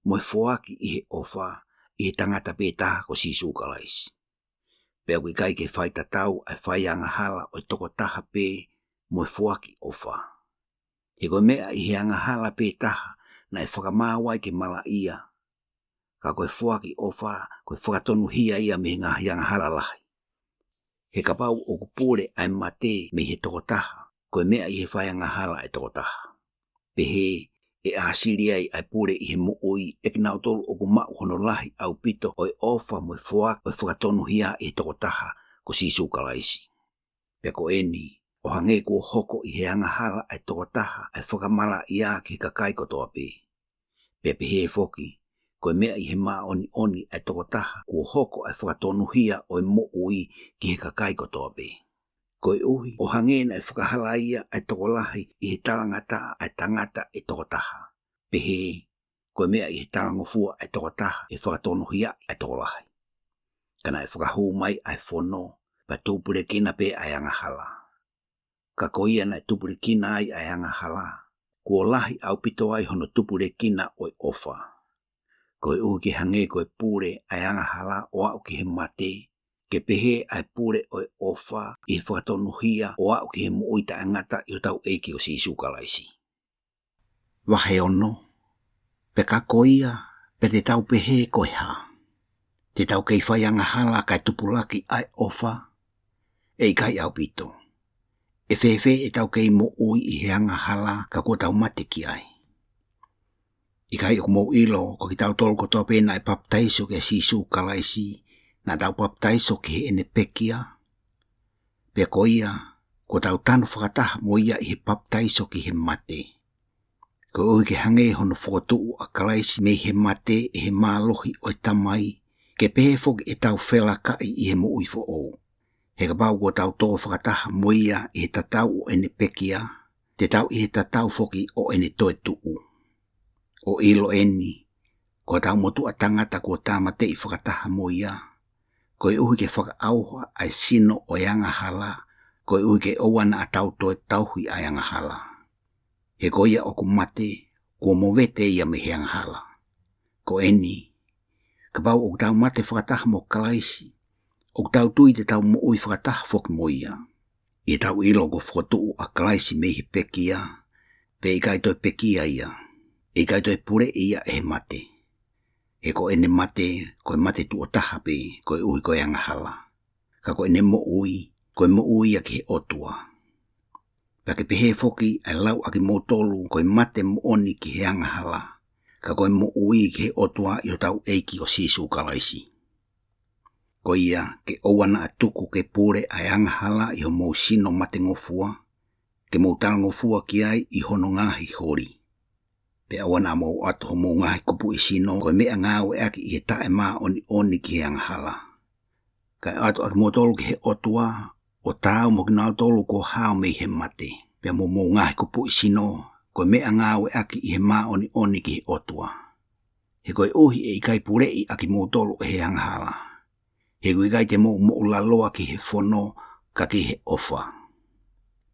mo e foaki ʻi he ʻofa ʻi he tangata pē taha ko Sīsū Kalaisi. Pea ʻoku ʻikai ke faitatau ʻa e faiangahala ʻo e tokotaha pē mo e foaki ʻofa. He ko e meʻa ʻi he angahala pē taha naʻe fakamaau ai ke malaʻia, ka ko e foaki ʻofa, ko e fakatonuhia ia mei he ngaahi angahala lahi. He kapau ʻoku pule ʻa e mate mei he tokotaha, ko e meʻa ʻi he faiangahala ʻa e tokotaha. Pehē, ʻe ʻāsili ai ʻa e pule ʻi he moʻui ʻe kinautolu ʻoku maʻu hono lahi ʻaupito ʻo e ʻofa mo e foaki ʻo e fakatonuhia ʻi he tokotaha ko Sīsū Kalaisi. Pea ko eni, ʻo hangē kuo hoko ʻi he angahala ʻa e tokotaha ʻa e fakamalaʻia ki he kakai kotoa pē, pea pehē foki, ko e meʻa ʻi he māʻoniʻoni ʻa e tokotaha kuo hoko ʻa e fakatonuhia ʻo e moʻui ki he kakai kotoa pē. Koeʻuhi, ʻo hangē naʻe fakahalaia ʻa e tokolahi ʻi he talangataʻa ʻa e tangata ʻe tokotaha, pehē, ko e meʻa ʻi he talangofua ʻa e tokotaha ʻe fakatonuhia ʻa e tokolahi. Ka naʻe fakahū mai ʻa e fono, pea tupulekina pē ʻa e angahala. Ka ko ia naʻe tupulekina ai ʻa e angahala, kuo lahi ʻaupito ai hono tupulekina ʻo e ʻofa. Koeʻuhi ke hangē ko e pule ʻa e angahala ʻo aʻu ki he mate, ke pehē ʻa e pule ʻo e ʻofa ʻi he fakatonuhia ʻo aʻu ki he moʻui taʻengata ʻi hotau ʻEiki ko Sīsū Kalaisi. Vahe ono. Pea ka ko ia, pea te tau pehē ko e hā? Te tau kei fai angahala kae tupulaki ʻa e ʻofa? ʻE ʻikai ʻaupito. ʻE fēfē ʻetau kei moʻui ʻi he angahala ka kuo tau mate ki ai? ʻIkai ʻoku mou ʻilo, ko kitautolu kotoa pē naʻe papitaiso kia Sīsū Kalaisi, naʻa tau papitaiso ki heʻene pekia? Pea ko ia, kuo tau tanu fakataha mo ia ʻi he papitaiso ki he mate, koeʻuhi ke hangē hono fokotuʻu ʻa Kalaisi mei he mate ʻe he mālohi ʻo e Tamai, ke pehē foki ʻetau felakaʻi ʻi he moʻui foʻou. He kapau kuo tau tō fakataha mo ia ʻi he tatau ʻo ʻene pekia, te tau ʻi he tatau foki ʻo ʻene toetuʻu. ʻO ʻilo eni, ko hotau motuʻa tangata kuo tāmateʻi fakataha mo ia, koeʻuhi ke fakaʻauha ʻa e sino ʻo e angahala, koeʻuhi ke ʻoua naʻa tau toe tauhi ʻa e angahala. He ko ia ʻoku mate, kuo movete ia mei he angahala. Ko eni, kapau ʻoku tau mate fakataha mo Kalaisi, ʻoku tau tui te tau moʻui fakataha foki mo ia. ʻI heʻetau ʻilo kuo fokotuʻu ʻa Kalaisi mei he pekia, pea ʻikai toe pekia ia, ʻe ʻikai toe puleʻi ia ʻe he mate. He ko ʻene mate, ko e mate tuʻo taha pē, koeʻuhi ko e angahala. Ka ko ʻene moʻui, ko e moʻui ia ki he ʻOtua. Pea ke pehē foki ʻa e lau ʻakimoutolu ko e mate moʻoni ki he angahala, ka ko e moʻui ki he ʻOtua ʻi hotau ʻEiki ko Sīsū Kalaisi. Ko ia, ke ʻoua naʻa tuku ke pule ʻa e angahala ʻi homou sino matengofua, ke mou talangofua ki ai ʻi hono ngaahi holi. Pea ʻoua naʻa mou ʻoatu homou ngaahi kupuʻi sino ko e meʻa ngāueʻaki ʻi he taʻemāʻoniʻoni ki he angahala. Kae ʻoatu ʻakimoutolu ki he ʻOtua, ʻo taau mo kinautolu kuo hao mei he mate. Pea mo homou ngaahi kupuʻi sino, ko e meʻa ngāueʻaki ʻi he māʻoniʻoni ki he ʻOtua. He koeʻuhi ʻe ʻikai puleʻi ʻakimoutolu ʻe he angahala. He ʻoku ʻikai te mou moʻulaloa ki he fono ka ki he ʻofa.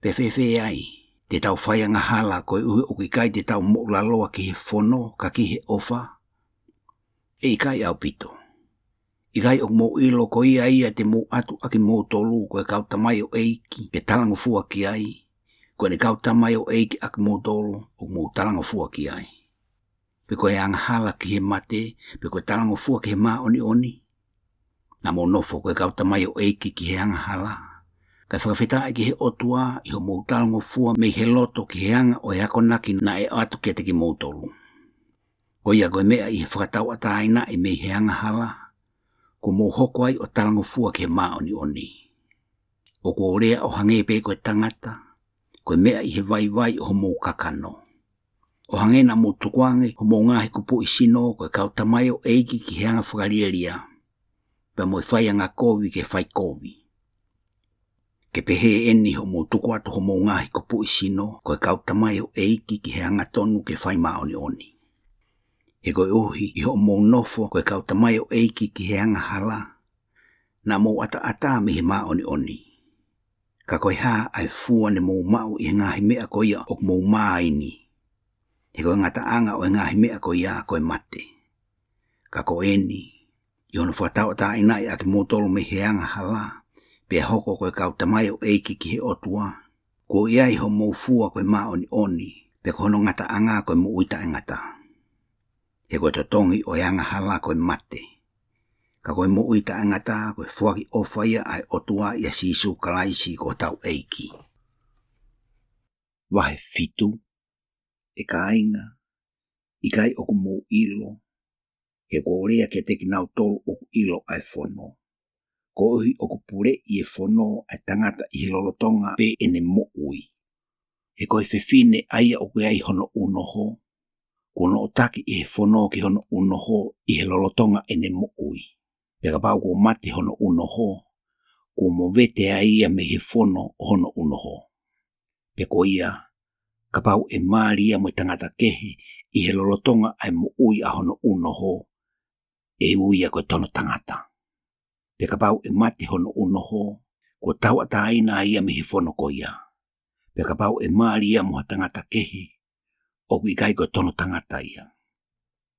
Pea fēfē ai, te tau fai angahala koeʻuhi ʻoku ʻikai te tau moʻulaloa ki he fono ka ki he ʻofa? ʻE ʻikai ʻaupito. ʻIkai ʻoku mou ʻilo ko ia ia te mou ʻoatu ʻakimoutolu ko e kau tamaioʻeiki ke talangofua ki ai, ko ʻene kau tamaioʻeiki ʻakimoutolu ʻoku mou talangofua ki ai? Pe ko e angahala ki he mate, pe ko e talangofua ki he māʻoniʻoni? Naʻa mou nofo ko e kau tamaioʻeiki ki he angahala, kae fakafetaʻi ki he ʻOtua ʻi hoʻomou talangofua mei he loto ki he anga ʻo e akonaki naʻe ʻoatu kiate kimoutolu. Ko ia ko e meʻa ʻi he fakatauʻatāinaʻi mei he angahala, kuo mou hoko ai ʻo talangofua ki he māʻoniʻoni. ʻOku ou lea ʻo hangē pē ko e tangata, ko e meʻa ʻi he vaivai ʻo homou kakano. ʻO hangē naʻa mou tukuange homou ngaahi kupuʻi sino ko e kau tamaioʻeiki ki he anga fakalielia, pea mo e faiangakovi ke fai kovi. Ke pehē eni hoʻomou tuku atu homou ngaahi kupuʻi sino ko e kau tamaioʻeiki ki he angatonu ke fai māʻoniʻoni. He koeʻuhi ʻi hoʻomou nofo ko e kau tamaioʻeiki ki he angahala, naʻa mou ʻataʻatā mei he māʻoniʻoni. Ka ko e hā ʻa e fua ne mou maʻu ʻi he ngaahi meʻa ko ia ʻoku mou mā ai ni? He ko e ngataʻanga ʻo e ngaahi meʻa ko ia ko e mate. Ka ko eni, ʻi hono fakatauʻatāinaʻi ʻakimoutolu mei he angahala, pea hoko ko e kau tamaioʻeiki ki he ʻOtua, kuo ʻi ai hoʻomou fua ko e māʻoniʻoni, pea ko hono ngataʻanga ko e moʻui taʻengata. He ko e totongi ʻo e angahala ko e mate. Ka ko e moʻui taʻengata ko e foaki ʻofa ia ʻa e ʻOtua ʻia Sīsū Kalaisi ko hotau ʻEiki. Vahe fitu. ʻE kāinga, ʻikai ʻoku mou ʻilo, he ʻoku ou lea kiate kinautolu ʻoku ʻilo ʻa e fono, koeʻuhi ʻoku puleʻi ʻe he fono ʻa e tangata ʻi he lolotonga pē ʻene moʻui. He ko e fefine ʻa ia ʻoku ʻi ai hono ʻunoho, kuo noʻotaki ʻe he fono ki hono ʻunoho ʻi he lolotonga ʻene moʻui. Pea kapau kuo mate hono ʻunoho, kuo movete ai ia mei he fono ʻo hono ʻunoho. Pea ko ia, kapau ʻe mali ia mo e tangata kehe ʻi he lolotonga ʻa e moʻui ʻa hono ʻunoho, ʻe ui ia ko e tono tangata. Pea kapau ʻe mate hono ʻunoho, kuo tauʻatāina ia mei he fono ko ia. Pea kapau ʻe mali ia mo ha tangata kehe, ʻoku ʻikai ko e tono tangata ia.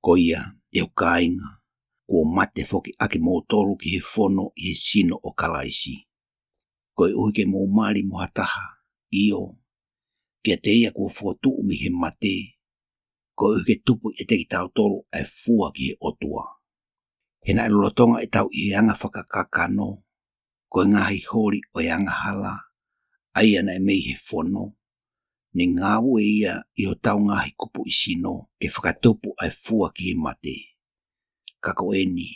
Ko ia, ʻe hoku kāinga, kuo mate foki ʻakimoutolu ki he fono ʻi he sino ʻo Kalaisi, koeʻuhi ke mou mali mo ha taha, ʻio, kiate ia kuo fokotuʻu mei he mate, koeʻuhi ke tupu ʻiate kitautolu ʻa e fua ki he ʻOtua. He naʻe lolotonga ʻetau ʻi he anga fakakakano, ko e ngaahi holi ʻo e angahala, ʻa ia naʻe mei he fono, ne ngāue ia ʻi hotau ngaahi kupuʻi sino ke fakatupu ʻa e fua ki he mate. Ka ko eni,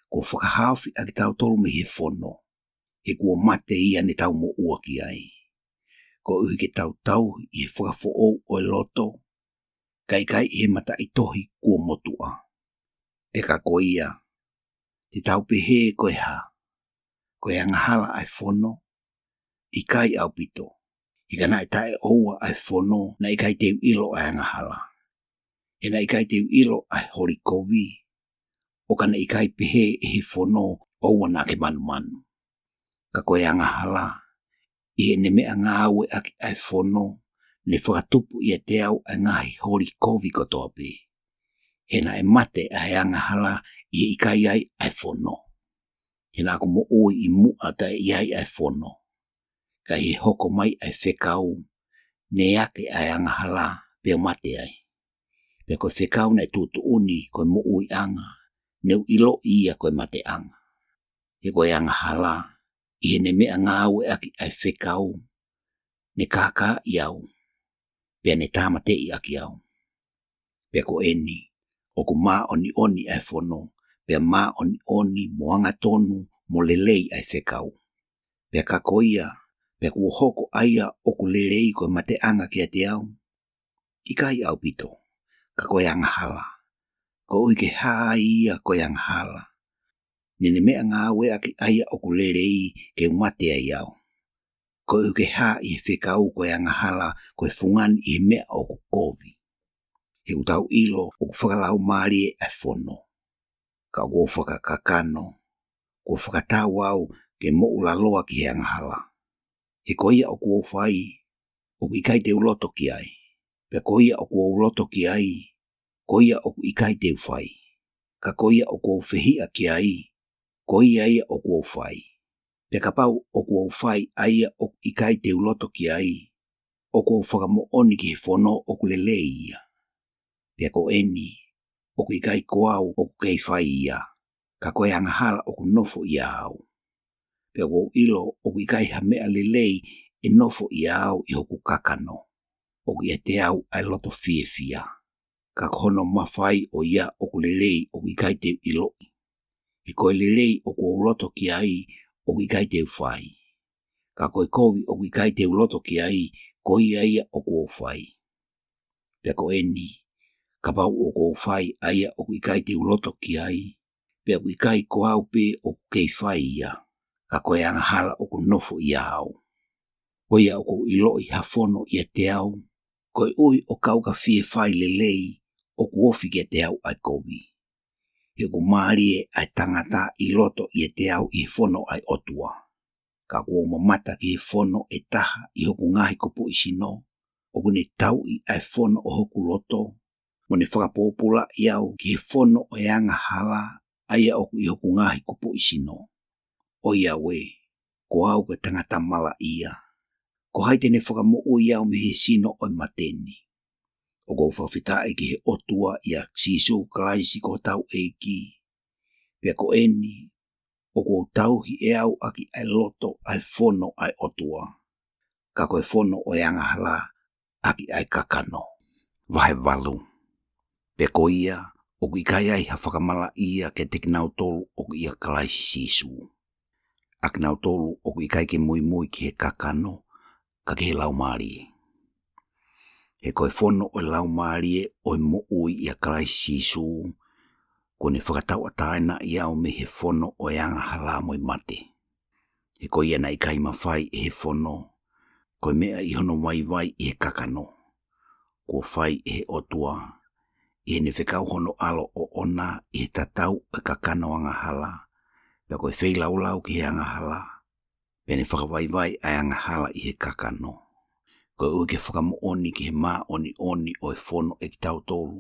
kuo fakahaofi ʻa kitautolu mei he fono, he kuo mate ia ne tau moʻua ki ai, koeʻuhi ke tau tauhi ʻi he fakafoʻou ʻo e loto, kae ʻikai ʻi he mataʻitohi kuo motuʻa. Pea ka ko ia, te tau pehē ko e hā? Ko e angahala ʻa e fono? ʻIkai ʻaupito. He ka naʻe taʻeʻoua ʻa e fono, naʻe ʻikai te u ʻilo ʻa e angahala. He naʻe ʻikai te u ʻilo ʻa e holi kovi, ʻo ka ne ʻikai pehē ʻe he fono, ʻoua naʻa ke manumanu. Ka ko e angahala, ʻi heʻene meʻangāueʻaki ʻa e fono, ne fakatupu ʻiate au ʻa e ngaahi holi kovi kotoa pē. He naʻe mate ʻa e angahala ʻi he ʻikai ai ʻa e fono. He naʻa ku moʻui ʻi muʻa taʻe ʻi ai ʻa e fono. Ka ʻi he hoko mai ʻa e fekau, ne ake ʻa e angahala pea mate ai. Pea ko e fekau naʻe tuʻutuʻuni ko e moʻuiʻanga, ne u ʻiloʻi ia ko e mateʻanga. He ko e angahala, ʻi heʻene meʻangāueʻaki ʻa e fekau, ne kākaaʻi au, pea ne tāmateʻi ʻaki au. Pea ko eni, ʻoku māʻoniʻoni ʻa e fono, pea māʻoniʻoni mo angatonu mo lelei ʻa e fekau. Pea ka ko ia, pea kuo hoko ʻa ia ʻoku lelei ko e mateʻanga kiate au. ʻIkai ʻaupito, ka ko e angahala. Koeʻuhi ke hā ai ia ko e angahala. Ne ne meʻangāueʻaki ʻa ia ʻoku lelei ke u mate ai au. Koeʻuhi ke hā ʻi he fekau ko e angahala ko e fungani ʻi he meʻa ʻoku kovi. He ʻoku tau ʻilo ʻoku fakalaumālie ʻa e fono. Ka ʻoku ou fakakakano, kuo fakatau au ke moʻulaloa ki he angahala. He ko ia ʻoku ou fai, ʻoku ʻikai te u loto ki ai. Pea ko ia ʻoku ou loto ki ai, ko ia ʻoku ʻikai te u fai. Ka ko ia ʻoku ou fehiʻa ki ai, ko ia ia ʻoku ou fai. Pea kapau ʻoku ou fai ʻa ia ʻoku ʻikai te u loto ki ai, ʻoku ou fakamoʻoni ki he fono ʻoku lelei ia. Pea ko eni, ʻoku ʻikai ko au ʻoku kei fai ia, ka ko e angahala ʻoku nofo ʻia au. Pea ʻoku ou ʻilo ʻoku ʻikai ha meʻa lelei ʻe nofo ʻia au ʻi hoku kakano. ʻOku ʻiate au ʻa e loto fiefia. Ka ko hono mafai ʻo ia ʻoku lelei ʻoku ʻikai te u ʻiloʻi. He ko e lelei ʻoku ou loto ki ai ʻoku ʻikai te u fai. Ka ko e kovi ʻoku ʻikai te u loto ki ai, ko ia ia ʻoku ou fai. Pea ko eni, kapau ʻoku ou fai ʻa ia ʻoku ʻikai te u loto ki ai, pea ʻoku ʻikai ko au pē ʻoku kei fai ia, ka ko e angahala ʻoku nofo ʻia au. Ko ia ʻoku ou ʻiloʻi ha fono ʻiate au, koeʻuhi ʻo kau ka fie fai lelei ʻoku ofi kiate au ʻa e kovi. He ʻoku mālie ʻa e tangata ʻi loto ʻiate au ʻi he fono ʻa e ʻOtua. Ka ʻoku ou mamata ki he fono ʻe taha ʻi hoku ngaahi kupuʻi sino, ʻoku ne tauʻi ʻa e fono ʻo hoku loto, mo ne fakapōpulaʻi au ki he fono ʻo e angahala, ʻa ia ʻoku ʻi hoku ngaahi kupuʻi sino. ʻOiauē, ko au ko e tangata malaʻia. Ko hai te ne fakamoʻui au mei he sino ʻo e mate ni? ʻOku ou fakafetaʻi ki he ʻOtua ʻia Sīsū Kalaisi ko hotau ʻEiki. Pea ko eni, ʻoku ou tauhi ʻe au ʻaki ʻa e loto ʻa e fono ʻa e ʻOtua. Ka ko e fono ʻo e angahala ʻaki ʻa e kakano. Vahe valu. Pea ko ia, ʻoku ʻikai ai ha fakamalaʻia kiate kinautolu ʻoku ʻia Kalaisi Sīsū. ʻA kinautolu ʻoku ʻikai ke muimui ki he kakano, ka ki he Laumālie. He ko e fono ʻo e Laumālie ʻo e moʻui ʻia Kalaisi Sīsū, kuo ne fakatauʻatāinaʻi au mei he fono ʻo e angahala mo e mate. He ko ia naʻe ʻikai mafai ʻe he fono, ko e meʻa ʻi hono vaivai ʻi he kakano. Kuo fai ʻe he ʻOtua, ʻi heʻene fekau hono ʻAlo ʻoʻona ʻi he tatau ʻo e kakano angahala, pea ko e feilaulau ki he angahala, pea ne fakavaivai ʻa e angahala ʻi he kakano. Koeʻuhi ke fakamoʻoni ki he māʻoniʻoni ʻo e fono ʻe kitautolu,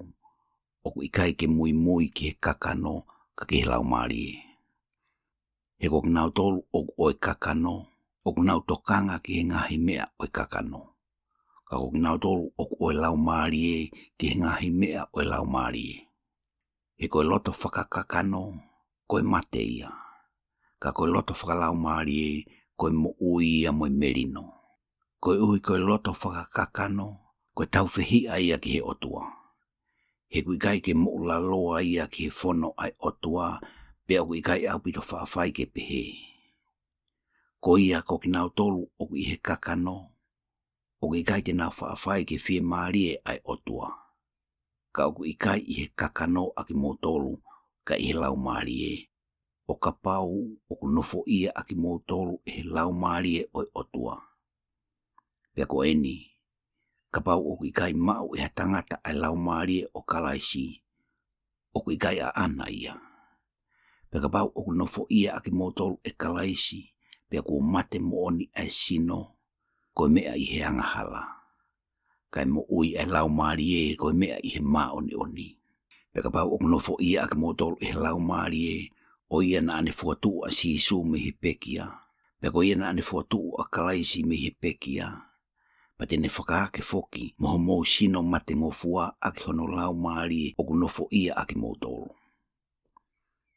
ʻoku ʻikai ke muimui ki he kakano ka ki he Laumālie. He ko kinautolu ʻoku ʻo e kakano, ʻoku nau tokanga ki he ngaahi meʻa ʻo e kakano. Ka ko kinautolu ʻoku ʻo e Laumālie ki he ngaahi meʻa ʻo e Laumālie. He ko e loto fakakakano, ko e mate ia. Ka ko e loto fakalaumālie, ko e moʻui ia mo e melino. Koeʻuhi ko e loto fakakakano, ko e taufehiʻa ia ki he ʻOtua. He ʻoku ʻikai ke moʻulaloa ia ki he fono ʻa e ʻOtua, pea ʻoku ʻikai ʻaupito faʻa fai ke pehē. Ko ia ko kinautolu ʻoku ʻi he kakano, ʻoku ʻikai te nau faʻa fai ke fiemālie ʻa e ʻOtua. Ka ʻoku ʻikai ʻi he kakano ʻa kimoutolu, ka ʻi he Laumālie. ʻO kapau ʻoku nofoʻia ʻa kimoutolu ʻe he Laumālie ʻo e ʻOtua. Pea ko eni, kapau ʻoku ʻikai maʻu ʻe ha tangata ʻa e Laumālie ʻo Kalaisi, ʻoku ʻikai ʻaʻana ia. Pea kapau ʻoku nofoʻia ʻa kimoutolu ʻe Kalaisi, pea kuo mate moʻoni ʻa e sino, ko e meʻa ʻi he angahala. kae moʻui ʻa e Laumālie ko e meʻa ʻi he māʻoniʻoni. Pea kapau ʻoku nofoʻia ʻa kimoutolu ʻe he Laumālie, ʻa ia naʻa ne fokotuʻu ʻa Sīsū mei he pekia, pea ko ia naʻa ne fokotuʻu ʻa Kalaisi mei he pekia, pea te ne fakaake foki mo homou sino matengofua ʻaki hono Laumālie ʻoku nofoʻia ʻa kimoutolu.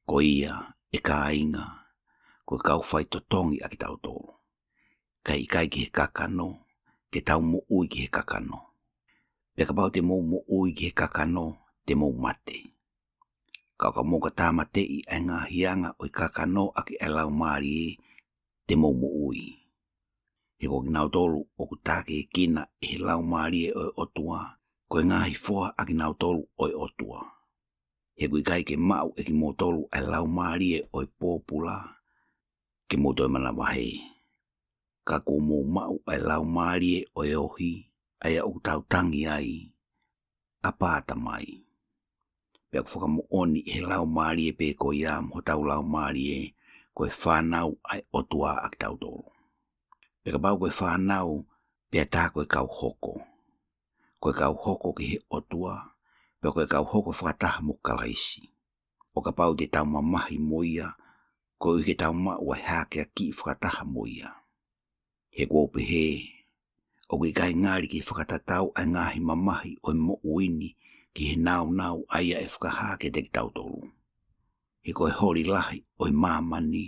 Ko ia, ʻe kāinga, ko e kau faitotongi ʻa kitautolu, kae ʻikai ki he kakano, ke tau moʻui ki he kakano. Pea kapau te mou moʻui ki he kakano, te mou mate. Ka ʻo ka mou ka tāmateʻi ʻa e ngaahi anga ʻo e kakano ʻaki ʻa e Laumālie, te mou moʻui. He ko kinautolu ʻoku tākiekina ʻe he Laumālie ʻo e ʻOtua, ko e ngaahi foha ʻa kinautolu ʻo e ʻOtua. He ʻoku ʻikai ke maʻu ʻe kimoutolu ʻa e laumālie ʻo e pōpula, ke mou toe manavahē. Ka kuo mou maʻu ʻa e Laumālie ʻo e ohi, ʻa ia ʻoku tau tangi ai, ʻApā Tamai. Pea ʻoku fakamoʻoni ʻe he Laumālie pē ko ia mo hotau laumālie, ko e fānau ʻa e ʻOtua ʻa kitautolu. Pea kapau ko e fānau, pea tā ko e kau hoko. Ko e kau hoko ki he ʻOtua, pea ko e kau hoko fakataha mo Kalaisi. ʻO kapau te tau mamahi mo ia, koeʻuhi ke tau maʻu ʻa e hākeakiʻi fakataha mo ia. He ʻoku ou pehē, ʻoku ʻikai ngali ke fakatatau ʻa e ngaahi mamahi ʻo e moʻui ni ki he nāunau ʻa ia ʻe fakahā kiate kitautolu. He ko e holi lahi ʻo e māmani,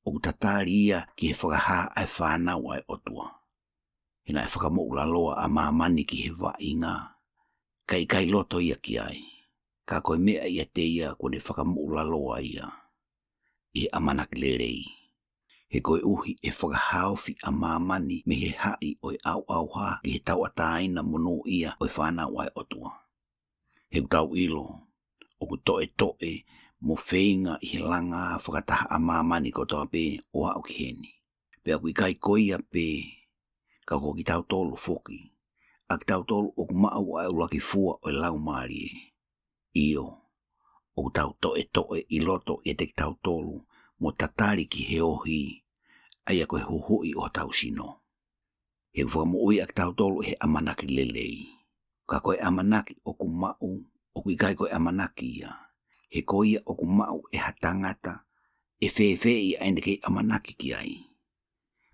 ʻoku tatali ia ki he fakahā ʻa e fānau ʻa e ʻOtua. He naʻe fakamoʻulaloa ʻa māmani ki he vaʻinga, kae ʻikai loto ia ki ai. Ka ko e meʻa ʻiate ia kuo ne fakamoʻulaloa ia ʻi he ʻamanaki lelei. He koeʻuhi ʻe fakahaofi ʻa māmani mei he haʻi ʻo e ʻauʻauha ki he tauʻatāina monūʻia ʻo e fānau ʻa e ʻOtua. He ʻoku tau ʻilo, ʻoku toʻetoʻe mo feinga ʻi he langa fakataha ʻa māmani kotoa pē ʻo aʻu ki heni. Pea ʻoku ʻikai ko ia pē, ka ko kitautolu foki, ʻa kitautolu ʻoku maʻu ʻa e ʻuluaki fua ʻo e Laumālie. ʻIo, ʻoku tau toʻetoʻe ʻi loto ʻiate kitautolu, mo tatali ki he ohi, ʻa ia ko e huhuʻi ʻo hotau sino. He ʻoku fakamoʻui ʻa kitautolu ʻe he ʻamanaki lelei. Ka ko e ʻamanaki ʻoku maʻu, ʻoku ʻikai ko e ʻamanaki ia. He ko ia ʻoku maʻu ʻe ha tangata, ʻe fēfē ia ʻa ʻene kei ʻamanaki ki ai.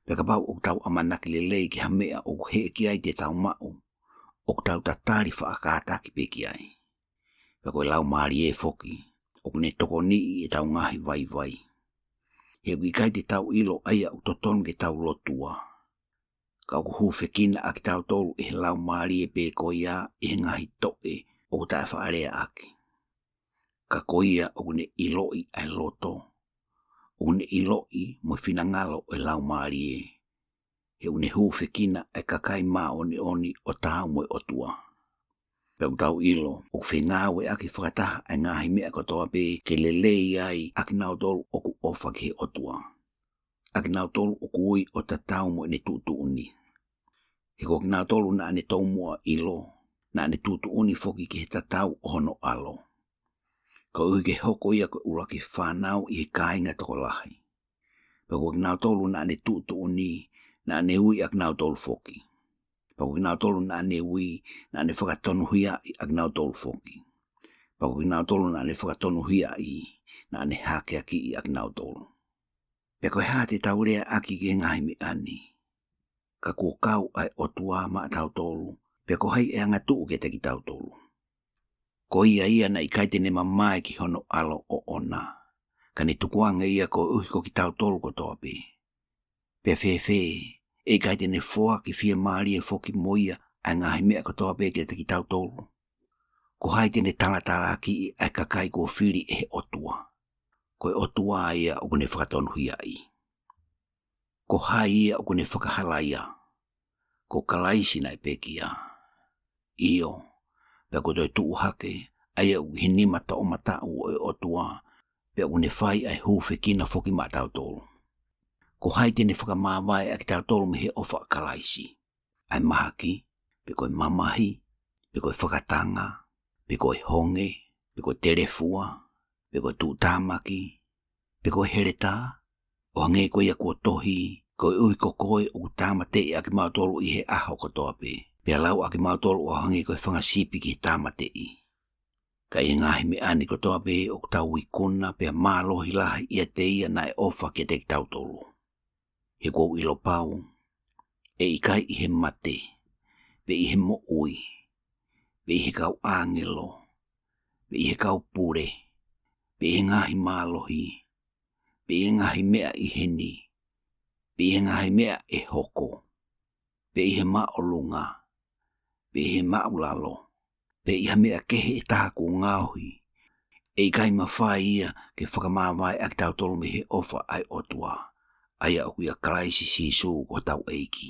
Pea kapau ʻoku tau ʻamanaki lelei ki ha meʻa ʻoku heʻeki ai te tau maʻu, ʻoku tau tatali faʻa kātaki pē ki ai. Pea ko e Laumālie foki, ʻoku ne tokoniʻi ʻetau ngaahi vaivai. He ʻoku ʻikai te tau ʻilo ʻa ia ʻoku totonu ke tau lotua. Ka ʻoku hūfekina ʻa kitautolu ʻe he Laumālie pē ko ia ʻi he ngaahi toʻe ʻoku taʻefaʻaleaʻaki. Ka ko ia ʻoku ne ʻiloʻi ʻa e loto, ʻoku ne ʻiloʻi mo e finangalo ʻo e Laumālie. He ʻoku ne hūfekina ʻa e kakai māʻoniʻoni ʻo taau mo e ʻOtua. Pea ʻoku tau ʻilo, ʻoku fengāueʻaki fakataha ʻa e ngaahi meʻa kotoa pē ke lelei ai ʻa kinautolu ʻoku ʻofa ki he ʻOtua. ʻA kinautolu ʻoku ui ʻo tatau mo ʻene tuʻutuʻuni. He ko kinautolu naʻa ne tomuʻa ʻilo, naʻa ne tuʻutuʻuni foki ki he tatau ʻo hono ʻAlo. Koeʻuhi ke hoko ia ko e ʻuluaki fānau ʻi he kāinga tokolahi. Pea ko kinautolu naʻa ne tuʻutuʻuni, naʻa ne ui ʻa kinautolu foki. Pea ko kinautolu naʻa ne ui, naʻa ne fakatonuhiaʻi ʻa kinautolu foki. Pea ko kinautolu naʻa ne fakatonuhiaʻi, naʻa ne hākeakiʻi ʻa kinautolu. Pea ko e hā te tau leaʻaki ki he ngaahi meʻa ni? Ka kuo kau ʻa e ʻOtua maʻatautolu, pea ko hai ʻe angatuʻu kiate kitautolu? Ko ia ia naʻe ʻikai te ne mamae ki hono ʻAlo ʻoʻona, ka ne tukuange ia koeʻuhi ko kitautolu kotoa pē. Pea fēfē, ʻe ʻikai te ne foaki fiemālie foki mo ia ʻa e ngaahi meʻa kotoa pē kiate kitautolu? Ko hai te ne talatalaakiʻi ʻa e kakai kuo fili ʻe he ʻOtua? Ko e ʻOtua ia ʻoku ne fakatonuhiaʻi. Ko hai ia ʻoku ne fakahalaia? Ko Kalaisi naʻe pekia. ʻIo, pea kuo toe tuʻu hake, ʻa ia ʻoku ʻi he nima toʻomataʻu ʻo e ʻOtua, pea ʻoku ne fai ʻa e hūfekina foki maʻatautolu. Ko hai te ne fakamāvae ʻa kitautolu mei he ʻofa ʻa Kalaisi? ʻA e mahaki, pe ko e mamahi, pe ko e fakatanga, pe ko e honge, pe ko e telefua, pe ko e tuʻutāmaki, pe ko e heletā? ʻO hangē ko ia kuo tohi, koeʻuhi ko koe ʻoku tāmateʻi ʻa kimautolu ʻi he ʻaho kotoa pē. pea lau ʻa kimautolu ʻo hangē ko e fanga sipi ki he tāmateʻi. Ka ʻi he ngaahi meʻa ni kotoa pē ʻoku tau ikuna pea mālohi lahi ʻiate ia naʻe ʻofa kiate kitautolu. He ʻoku ou ʻilo pau, ʻe ʻikai ʻi he mate, pe ʻi he moʻui, pe ʻi he kau ʻāngelo, pe ʻi he kau pule, pe ʻi he ngaahi mālohi, pe ʻi he ngaahi meʻa ʻi heni, pe ʻi he ngaahi meʻa ʻe hoko, pe ʻi he māʻolunga, pe ʻi he māʻulalo, pe ʻi ha meʻa kehe ʻe taha kuo ngaohi, ʻe ʻikai mafai ia ke fakamāvae ʻa kitautolu mei he ʻofa ʻa e ʻOtua, ʻa ia ʻoku ʻia Kalaisi Sīsū ko hotau ʻEiki.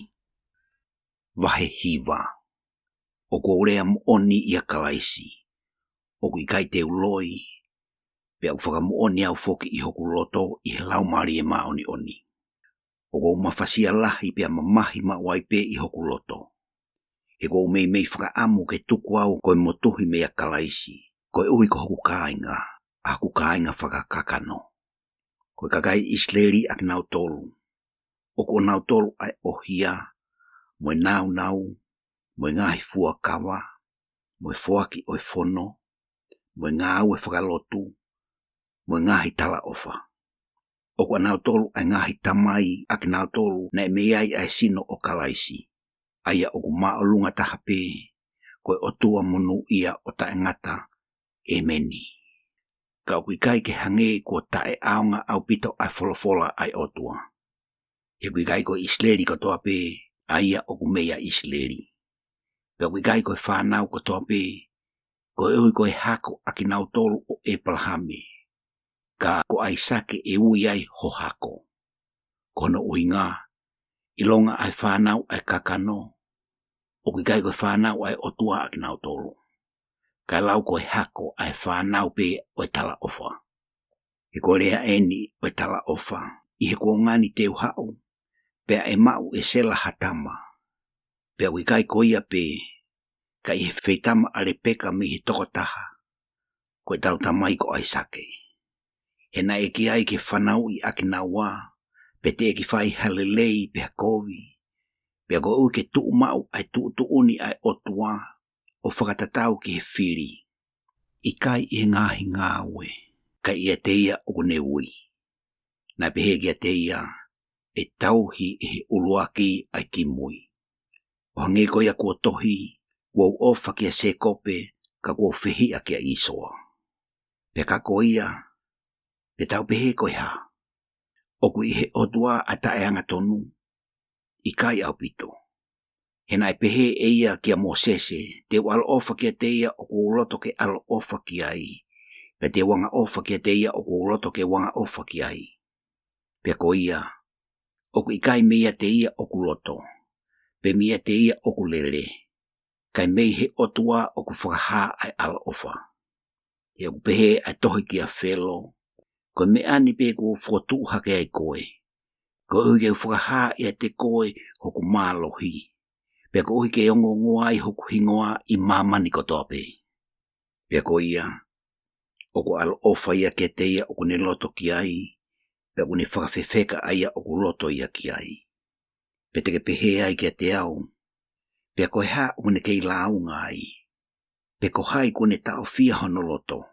Vahe hiva. ʻOku ou lea moʻoni ʻia Kalaisi, ʻoku ʻikai te u loi, pea ʻoku fakamoʻoni au foki ʻi hoku loto ʻi he Laumālie Māʻoniʻoni. ʻOku ou mafasia lahi pea mamahi maʻu ai pē ʻi hoku loto. He ʻoku ou meimei fakaʻamu ke tuku au ko e motuhi meia Kalaisi, koeʻuhi ko hoku kāinga, ʻa hoku kāinga fakakakano. Ko e kakai ʻIsileli ʻa kinautolu, ʻoku ʻonautolu ʻa e ʻohia, mo e nāunau, mo e ngaahi fuakava, mo e foaki ʻo e fono, mo e ngāue fakalotu, mo e ngaahi talaʻofa. ʻOku ʻonautolu ʻa e ngaahi tamai ʻa kinautolu naʻe mei ai ʻa e sino ʻo Kalaisi, ʻa ia ʻoku māʻolunga taha pē, ko e ʻOtua monūʻia ʻo taʻengata. ʻĒmeni. Ka ʻoku ʻikai ke hangē kuo taʻeʻaonga ʻaupito ʻa e folofola ʻa e ʻOtua. He ʻoku ʻikai ko ʻIsileli kotoa pē ʻa ia ʻoku meia ʻIsileli, pea ʻoku ʻikai ko e fānau kotoa pē, koeʻuhi ko e hako ʻa kinautolu ʻo ʻĒpalahame, ka ko ʻAisake ʻe ui ai ho hako. Ko hono ʻuhinga, ʻilonga ʻa e fānau ʻa e kakano, ʻoku ʻikai ko e fānau ʻa e ʻOtua ʻa kinautolu, kae lau ko e hako ʻa e fānau pē ʻo e talaʻofa. He ko e lea ʻeni ʻo e talaʻofa, ʻi he kuonga ni te u haʻu, pea ʻe maʻu ʻe Sela ha tama. Pea ʻoku ʻikai ko ia pē, ka ʻi he feitama ʻa Lepeka mei he tokotaha, ko ʻetau tamai ko ʻAisake. He naʻe ʻikai ke fanauʻi ʻa kinaua, pe teʻeki fai ha lelei pe ha kovi, pea koeʻuhi ke tuʻu maʻu ʻa e tuʻutuʻuni ʻa e ʻOtua, ʻo fakatatau ki he fili, ʻikai ʻi he ngaahi ngāue, ka ʻiate ia ʻoku ne ui. Naʻe pehē kiate ia, ʻe tauhi ʻe he ʻuluaki ʻa e kimui. ʻO hangē ko ia kuo tohi, kuo u ʻofa kia Sēkope, ka kuo u fehiʻa kia ʻĪsoa. Pea ka ko ia, te tau pehē ko e hā? ʻOku ʻi he ʻOtua ʻa e taʻeangatonu? ʻIkai ʻaupito. He naʻe pehē ʻe ia kia Mōsese, te u ʻaloʻofa kiate ia ʻoku ou loto ke ʻaloʻofa ki ai, pea te u angaʻofa kiate ia ʻoku ou loto ke u angaʻofa ki ai. Pea ko ia, ʻoku ʻikai meiate ia ʻoku loto, pe meiate ia ʻoku lele, kae mei he ʻOtua ʻoku fakahā ʻa e ʻaloʻofa. He ʻoku pehē ʻa e tohi kia Felo, ko e meʻa ni pē kuo u fokotuʻu hake ai koe, koeʻuhi ke u fakahā ʻiate koe hoku mālohi, pea koeʻuhi ke ongoongoa ai hoku hingoa ʻi māmani kotoa pē. Pea ko ia, ʻoku ʻaloʻofa ia kiate ia ʻoku ne loto ki ai, pea ʻoku ne fakafefeka ʻa ia ʻoku loto ia ki ai. Pea te ke pehē ai kiate au, pea ko e hā ʻoku ne kei lāunga ai? Pe ko hai kuo ne taʻofia hono loto?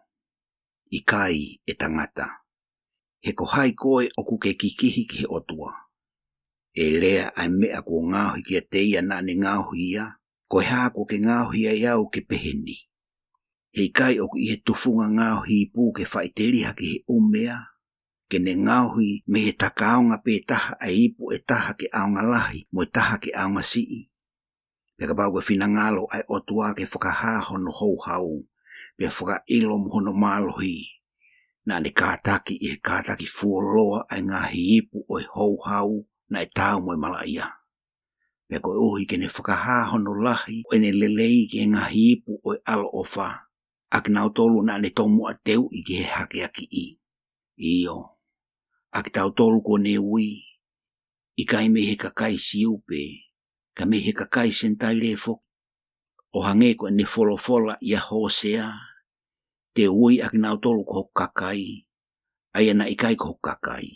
ʻIkai, ʻe tangata. He ko hai koe ʻoku ke kikihi ki he ʻOtua? ʻE lea ʻa e meʻa kuo ngaohi kiate ia naʻa ne ngaohi ia, ko e hā kuo ke ngaohi ai au ke pehē ni? He ʻikai ʻoku ʻi he tufunga ngaohi ipu ke faʻiteliha ki he ʻumea, ke ne ngaohi mei he takaonga pē taha ʻa e ipu ʻe taha ke ʻaonga lahi mo e taha ke ʻaonga siʻi? Pea kapau ko e finangalo ʻa e ʻOtua ke fakahā hono houhau, pea fakaʻilo mo hono mālohi, naʻa ne kātaki ʻi he kātaki fuoloa ʻa e ngaahi ipu ʻo e houhau naʻe taau mo e malaʻia. Pea koeʻuhi ke ne fakahā hono lahi ʻo ʻene lelei ki he ngaahi ipu ʻo e ʻaloʻofa, ʻa kinautolu naʻa ne tomuʻa teuʻi ki he hakeakiʻi. ʻIo, ʻa kitautolu kuo ne ui, ʻikai mei he kakai Siu pē, ka mei he kakai Senitaile foki. ʻO hangē ko ʻene folofola ʻia Hōsea, te u ui ʻa kinautolu ko hoku kakai, ʻa ia naʻe ʻikai ko hoku kakai.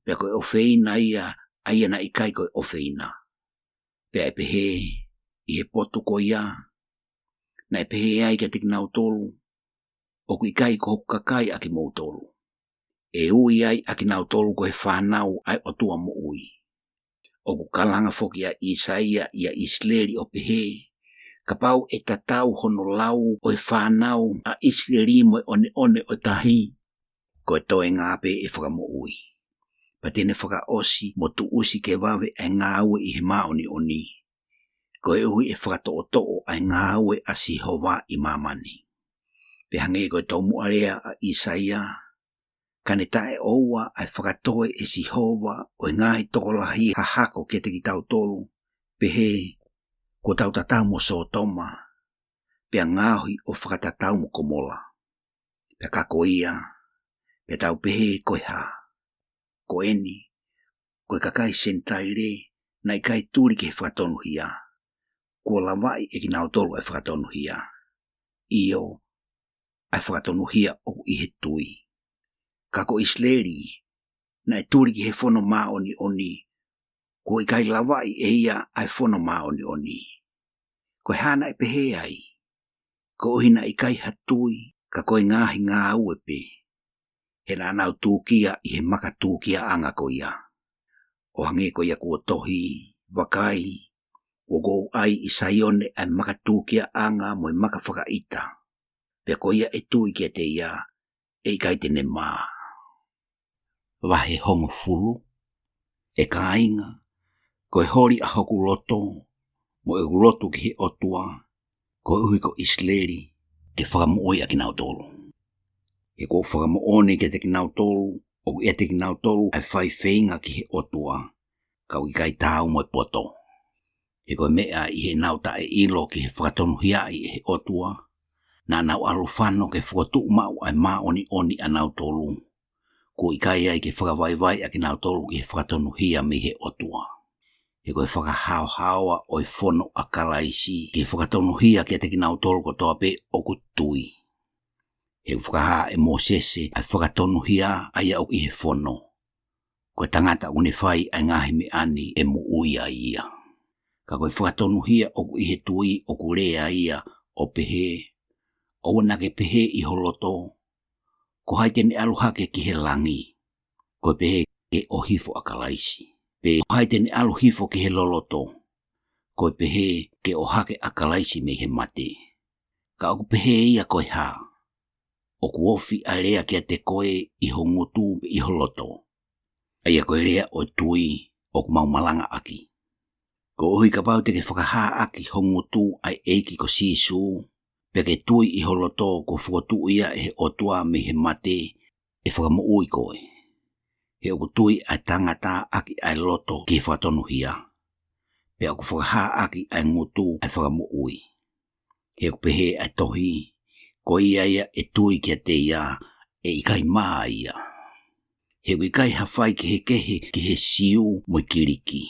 Pea ko e ʻofeina ia, ʻa ia naʻe ʻikai ko e ʻofeina. Pea ʻe pehē, ʻI he potu ko ia, naʻe pehē ai kiate kinautolu, ʻoku ʻikai ko hoku kakai ʻa kimoutolu. ʻE ui ai ʻa kinautolu ko e fānau ʻa e ʻOtua moʻui. ʻOku kalanga foki ʻa ʻIsaia ʻia ʻIsileli ʻo pehē, kapau ʻe tatau hono lau ʻo e fānau ʻa ʻIsileli mo e ʻoneʻone ʻo e tahi, ko e toenga pē ʻe fakamoʻui. Pea te ne fakaʻosi mo tuʻusi ke vave ʻa e ngāue ʻi he māʻoniʻoni, koeʻuhi ʻe fakatoʻotoʻo ʻa e ngāue ʻa Sihova ʻi māmani. Pea hangē ko e tomuʻa lea ʻa ʻIsaia, ka ne taʻeʻoua ʻa e fakatoe ʻe Sihova ʻo e ngaahi tokolahi hahako kiate kitautolu, pehē, kuo tau tatau mo Sōtoma, pea ngaohi ʻo fakatatau mo Komola. Pea ka ko ia, pea tau pehē ko e hā? Ko eni, ko e kakai Senitaile naʻe ʻikai tuli ki he fakatonuhia, kuo lavaʻi ʻe kinautolu ʻa e fakatonuhia, ʻio, ʻa e fakatonuhia ʻoku ʻi he tui. Ka ko ʻIsileli, naʻe tuli ki he fono māʻoniʻoni, kuo ʻikai lavaʻi ʻe ia ʻa e fono māʻoniʻoni. Ko e hā naʻe pehē ai? Koeʻuhi naʻe ʻikai ha tui, ka ko e ngaahi ngāue pē, he naʻa nau tūkia ʻi he makatūkiaʻanga ko ia. ʻO hangē ko ia kuo tohi, vakai, kuo u ʻai ʻi Saione ʻa e makatūkiaʻanga mo e makafakaʻita. Pea ko ia ʻe tui kiate ia, ʻe ʻikai te ne mā. Vahe hongofulu. ʻE kāinga, ko e holi ʻa hoku loto, mo ʻeku lotu ki he ʻOtua, koeʻuhi ko ʻIsileli, ke fakamoʻui ʻa kinautolu. He kuo u fakamoʻoni kiate kinautolu, ʻoku ʻiate kinautolu ʻa e faifeinga ki he ʻOtua, ka ʻoku ʻikai taau mo e poto. He ko e meʻa ʻi heʻenau taʻeʻilo ki he fakatonuhiaʻi ʻe he ʻOtua, naʻa nau ʻalu fano ke fokotuʻu maʻu ʻa e māʻoniʻoni ʻanautolu, kuo ʻikai ai ke fakavaivai ʻa kinautolu ki he fakatonuhia mei he ʻOtua. He ko e fakahaohaoa ʻo e fono ʻa Kalaisi ki he fakatonuhia kiate kinautolu kotoa pē ʻoku tui. He ʻoku fakahā ʻe Mōsese ʻa e fakatonuhia ʻa ia ʻoku ʻi he fono, ko e tangata ʻoku ne fai ʻa e ngaahi meʻa ni ʻe moʻui ai ia. Ka ko e fakatonuhia ʻoku ʻi he tui ʻoku lea ia ʻo pehē, ʻoua naʻa ke pehē ʻi ho loto, ko hai te ne ʻalu hake ki he langi, ko e pehē ke ʻohifo ʻa Kalaisi. Pe ko hai te ne ʻalu hifo ki he loloto, ko e pehē ke ʻohake ʻa Kalaisi mei he mate. Ka ʻoku pehē ia ko e hā? ʻOku ofi ʻa e lea kiate koe ʻi ho ngutu pe ʻi ho loto. ʻA ia ko e lea ʻo e tui ʻoku mau malangaʻaki. Koeʻuhi kapau te ke fakahāʻaki ho ngutu ʻa e ʻEiki ko Sīsū, pea ke tui ʻi ho loto kuo fokotuʻu ia ʻe he ʻOtua mei he mate, ʻe fakamoʻui koe. He ʻoku tui ʻa e tangata ʻaki ʻa e loto ki he fakatonuhia, pea ʻoku fakahāʻaki ʻa e ngutu ʻa e fakamoʻui. He ʻoku pehē ʻa e tohi, ko ia ia ʻe tui kiate ia, ʻe ʻikai mā ia. He ʻoku ʻikai ha faikehekehe ki he Siu mo e Kiliki.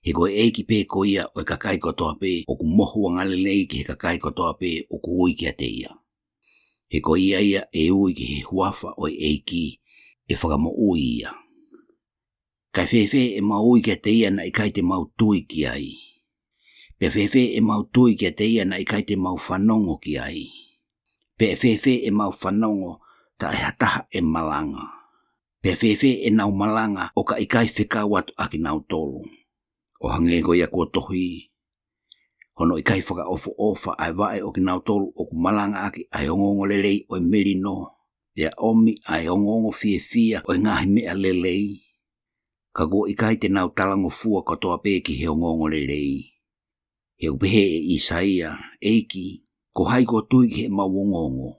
He ko e ʻEiki pē ko ia ʻo e kakai kotoa pē, ʻoku mohu angalelei ki he kakai kotoa pē ʻoku ui kiate ia. He ko ia ia ʻe ui ki he huafa ʻo e ʻEiki, ʻe fakamoʻui ia. Kae fēfē ʻemau ui kiate ia naʻe ʻikai te mau tui ki ai? Pea fēfē ʻemau tui kiate ia naʻe ʻikai te mau fanongo ki ai? Pea fēfē ʻemau fanongo taʻe ha taha ʻe malanga? Pea fēfē ʻenau malanga ʻo ka ʻikai fekau atu ʻa kinautolu? ʻO hangē ko ia kuo tohi, hono ʻikai fakaʻofoʻofa ʻa e vaʻe ʻo kinautolu ʻoku malangaʻaki ʻa e ongoongolelei ʻo e melino, pea ʻomi ʻa e ongoongo fiefia ʻo e ngaahi meʻa lelei, ka kuo ʻikai te nau talangofua kotoa pē ki he ongoongolelei. He ʻoku pehē ʻe ʻIsaia, ʻEiki, ko hai kuo tui ki heʻemau ongoongo?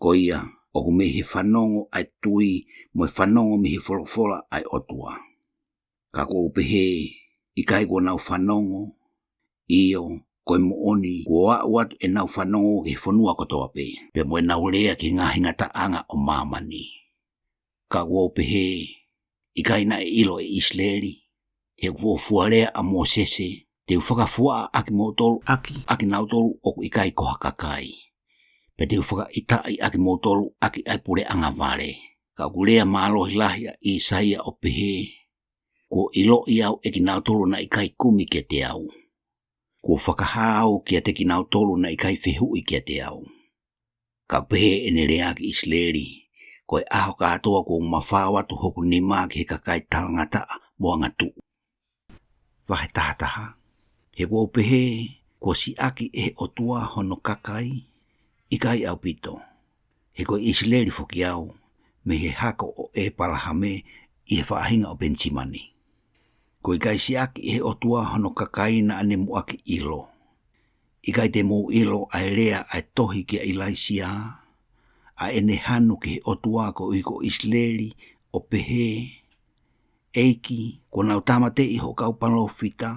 Ko ia, ʻoku mei he fanongo ʻa e tui, mo e fanongo mei he folofola ʻa e ʻOtua. Ka ʻoku ou pehē, ʻikai kuo nau fanongo, ʻio, ko e moʻoni, kuo aʻu atu ʻenau fanongo ki he fonua kotoa pē, pea mo ʻenau lea ki he ngaahi ngataʻanga ʻo māmani. Ka ʻoku ou pehē, ʻikai naʻe ʻilo ʻe ʻIsileli? He ʻoku fuofua lea ʻa Mōsese, te u fakafuaʻa ʻa kimoutolu ʻaki ʻa kinautolu ʻoku ʻikai ko ha kakai, pea te u fakaʻitaʻi ʻa kimoutolu ʻaki ʻa e puleʻanga vale. Ka ʻoku lea mālohi lahi ʻa ʻIsaia ʻo pehē, kuo ʻiloʻi au ʻe kinautolu naʻe ʻikai kumi kiate au. Kuo fakahā au kiate kinautolu naʻe ʻikai fehuʻi kiate au. Ka ʻoku pehē ʻene lea ki ʻIsileli, Ko e ʻaho kātoa kuo u mafao atu hoku nima ki he kakai talangataʻa mo angatuʻu. Vahe taha taha. He kuo u pehē, Kuo siʻaki ʻe he ʻOtua hono kakai? ʻIkai ʻaupito. He ko e ʻIsileli foki au, mei he hako ʻo ʻEpalahame ʻi he faʻahinga ʻo Penisimani. Kuo ʻikai siʻaki ʻe he ʻOtua hono kakai naʻa ne muʻaki ʻilo. ʻIkai te mou ʻilo ʻa e lea ʻa e tohi kia ʻIlaisiā, ʻa ʻene hanu ki he ʻOtua koeʻuhi ko ʻIsileli, ʻo pehē, ʻEiki, kuo nau tāmateʻi hoʻo kau palōfita,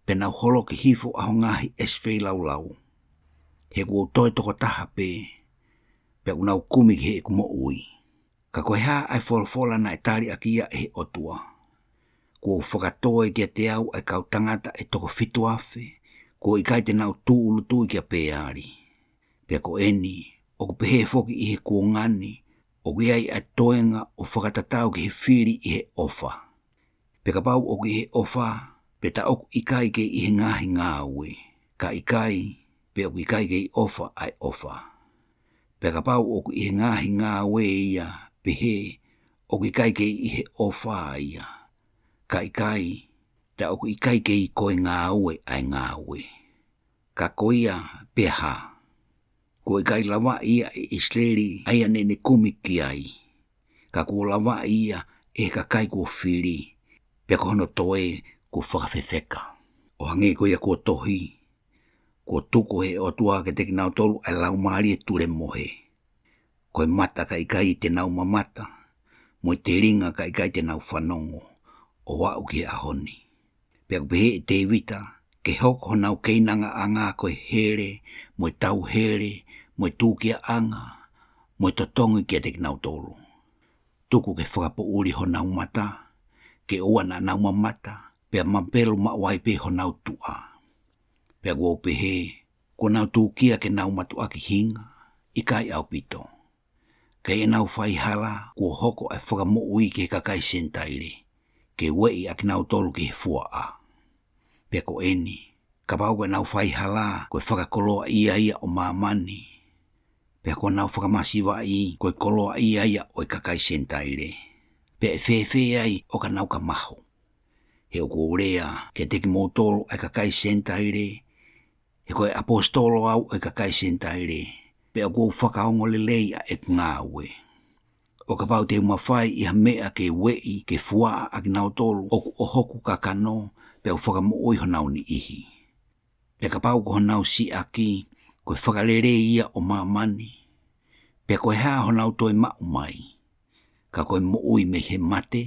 pea nau holoki hifo ʻa ho ngaahi ʻesi feilaulau. He kuo u toe tokotaha pē, pea kuo nau kumi ki heʻeku moʻui. Ka ko e hā ʻa e folofola naʻe tali ʻaki ia ʻe he ʻOtua? Kuo u fakatoe kiate au ʻa e kau tangata ʻe toko fitu afe, kuo ʻikai te nau tūʻulutui kia Peali. Pea ko eni, ʻoku pehē foki ʻi he kuonga ni, ʻoku ʻi ai ʻa e toenga ʻo fakatatau ki he fili ʻi he ʻofa. Pea kapau ʻoku ʻi he ʻofa, pea ta ʻoku ʻikai kei ʻi he ngaahi ngāue, ka ʻikai, pea ʻoku ʻikai kei ʻofa ʻa e ʻofa. Pea kapau ʻoku ʻi he ngaahi ngāue ia, pehē, ʻoku ʻikai kei ʻi he ʻofa ia, ka ʻikai, ta ʻoku ʻikai kei ko e ngāue ʻa e ngāue. Ka ko ia pea hā? Kuo ʻikai lavaʻi ia ʻe ʻIsileli ʻa ia naʻa ne kumi ki ai. Ka kuo lavaʻi ia ʻe he kakai kuo fili, pea ko hono toe kuo fakafefeka. ʻO hangē ko ia kuo tohi, Kuo tuku ʻe he ʻOtua kiate kinautolu ʻa e laumālie tulemohe. Ko e mata ka ʻikai te nau mamata, mo e telinga ka ʻikai te nau fanongo, ʻo aʻu ki he ʻaho ni. Pea ʻoku pehē ʻe Tēvita, Ke hoko honau keinangaʻanga ko e hele, mo e tauhele, mo e tūkiaʻanga, mo e totongi kiate kinautolu. Tuku ke fakapoʻuli honau mata, ke ʻoua naʻa nau mamata, pea mapelu maʻu ai pē honau tuʻa. Pea kuo u pehē, Kuo nau tūkia ke nau matuʻaki hinga, ʻikai ʻaupito. Ka ʻi heʻenau faihala, kuo hoko ʻa e fakamoʻui ki he kakai Senitaile, ke ueʻi ʻa kinautolu ki he fuaʻa. Pea ko eni, kapau ko ʻenau faihala ko e fakakoloaʻia ia ʻo māmani, pea ko ʻenau fakamasivaʻi ko e koloaʻia ia ʻo e kakai Senitaile, pea ʻe fēfē ai ʻo ka nau ka mahu? He ʻoku ou lea kiate kimoutolu ʻa e kakai Senitaile, he ko e ʻaposetolo au ʻo e kakai Senitaile, pea ʻoku ou fakaongoongo lelei ʻa ʻeku ngāue. ʻO kapau te u mafai ʻi ha meʻa ke ueʻi ke fuaʻa ʻa kinautolu ʻoku ʻo hoku kakano, pea u fakamoʻui honau niʻihi. Pea kapau ko honau siʻaki ko e fakalelei ia ʻo māmani, pea ko e hā honau toe maʻu mai? Ka ko e moʻui mei he mate.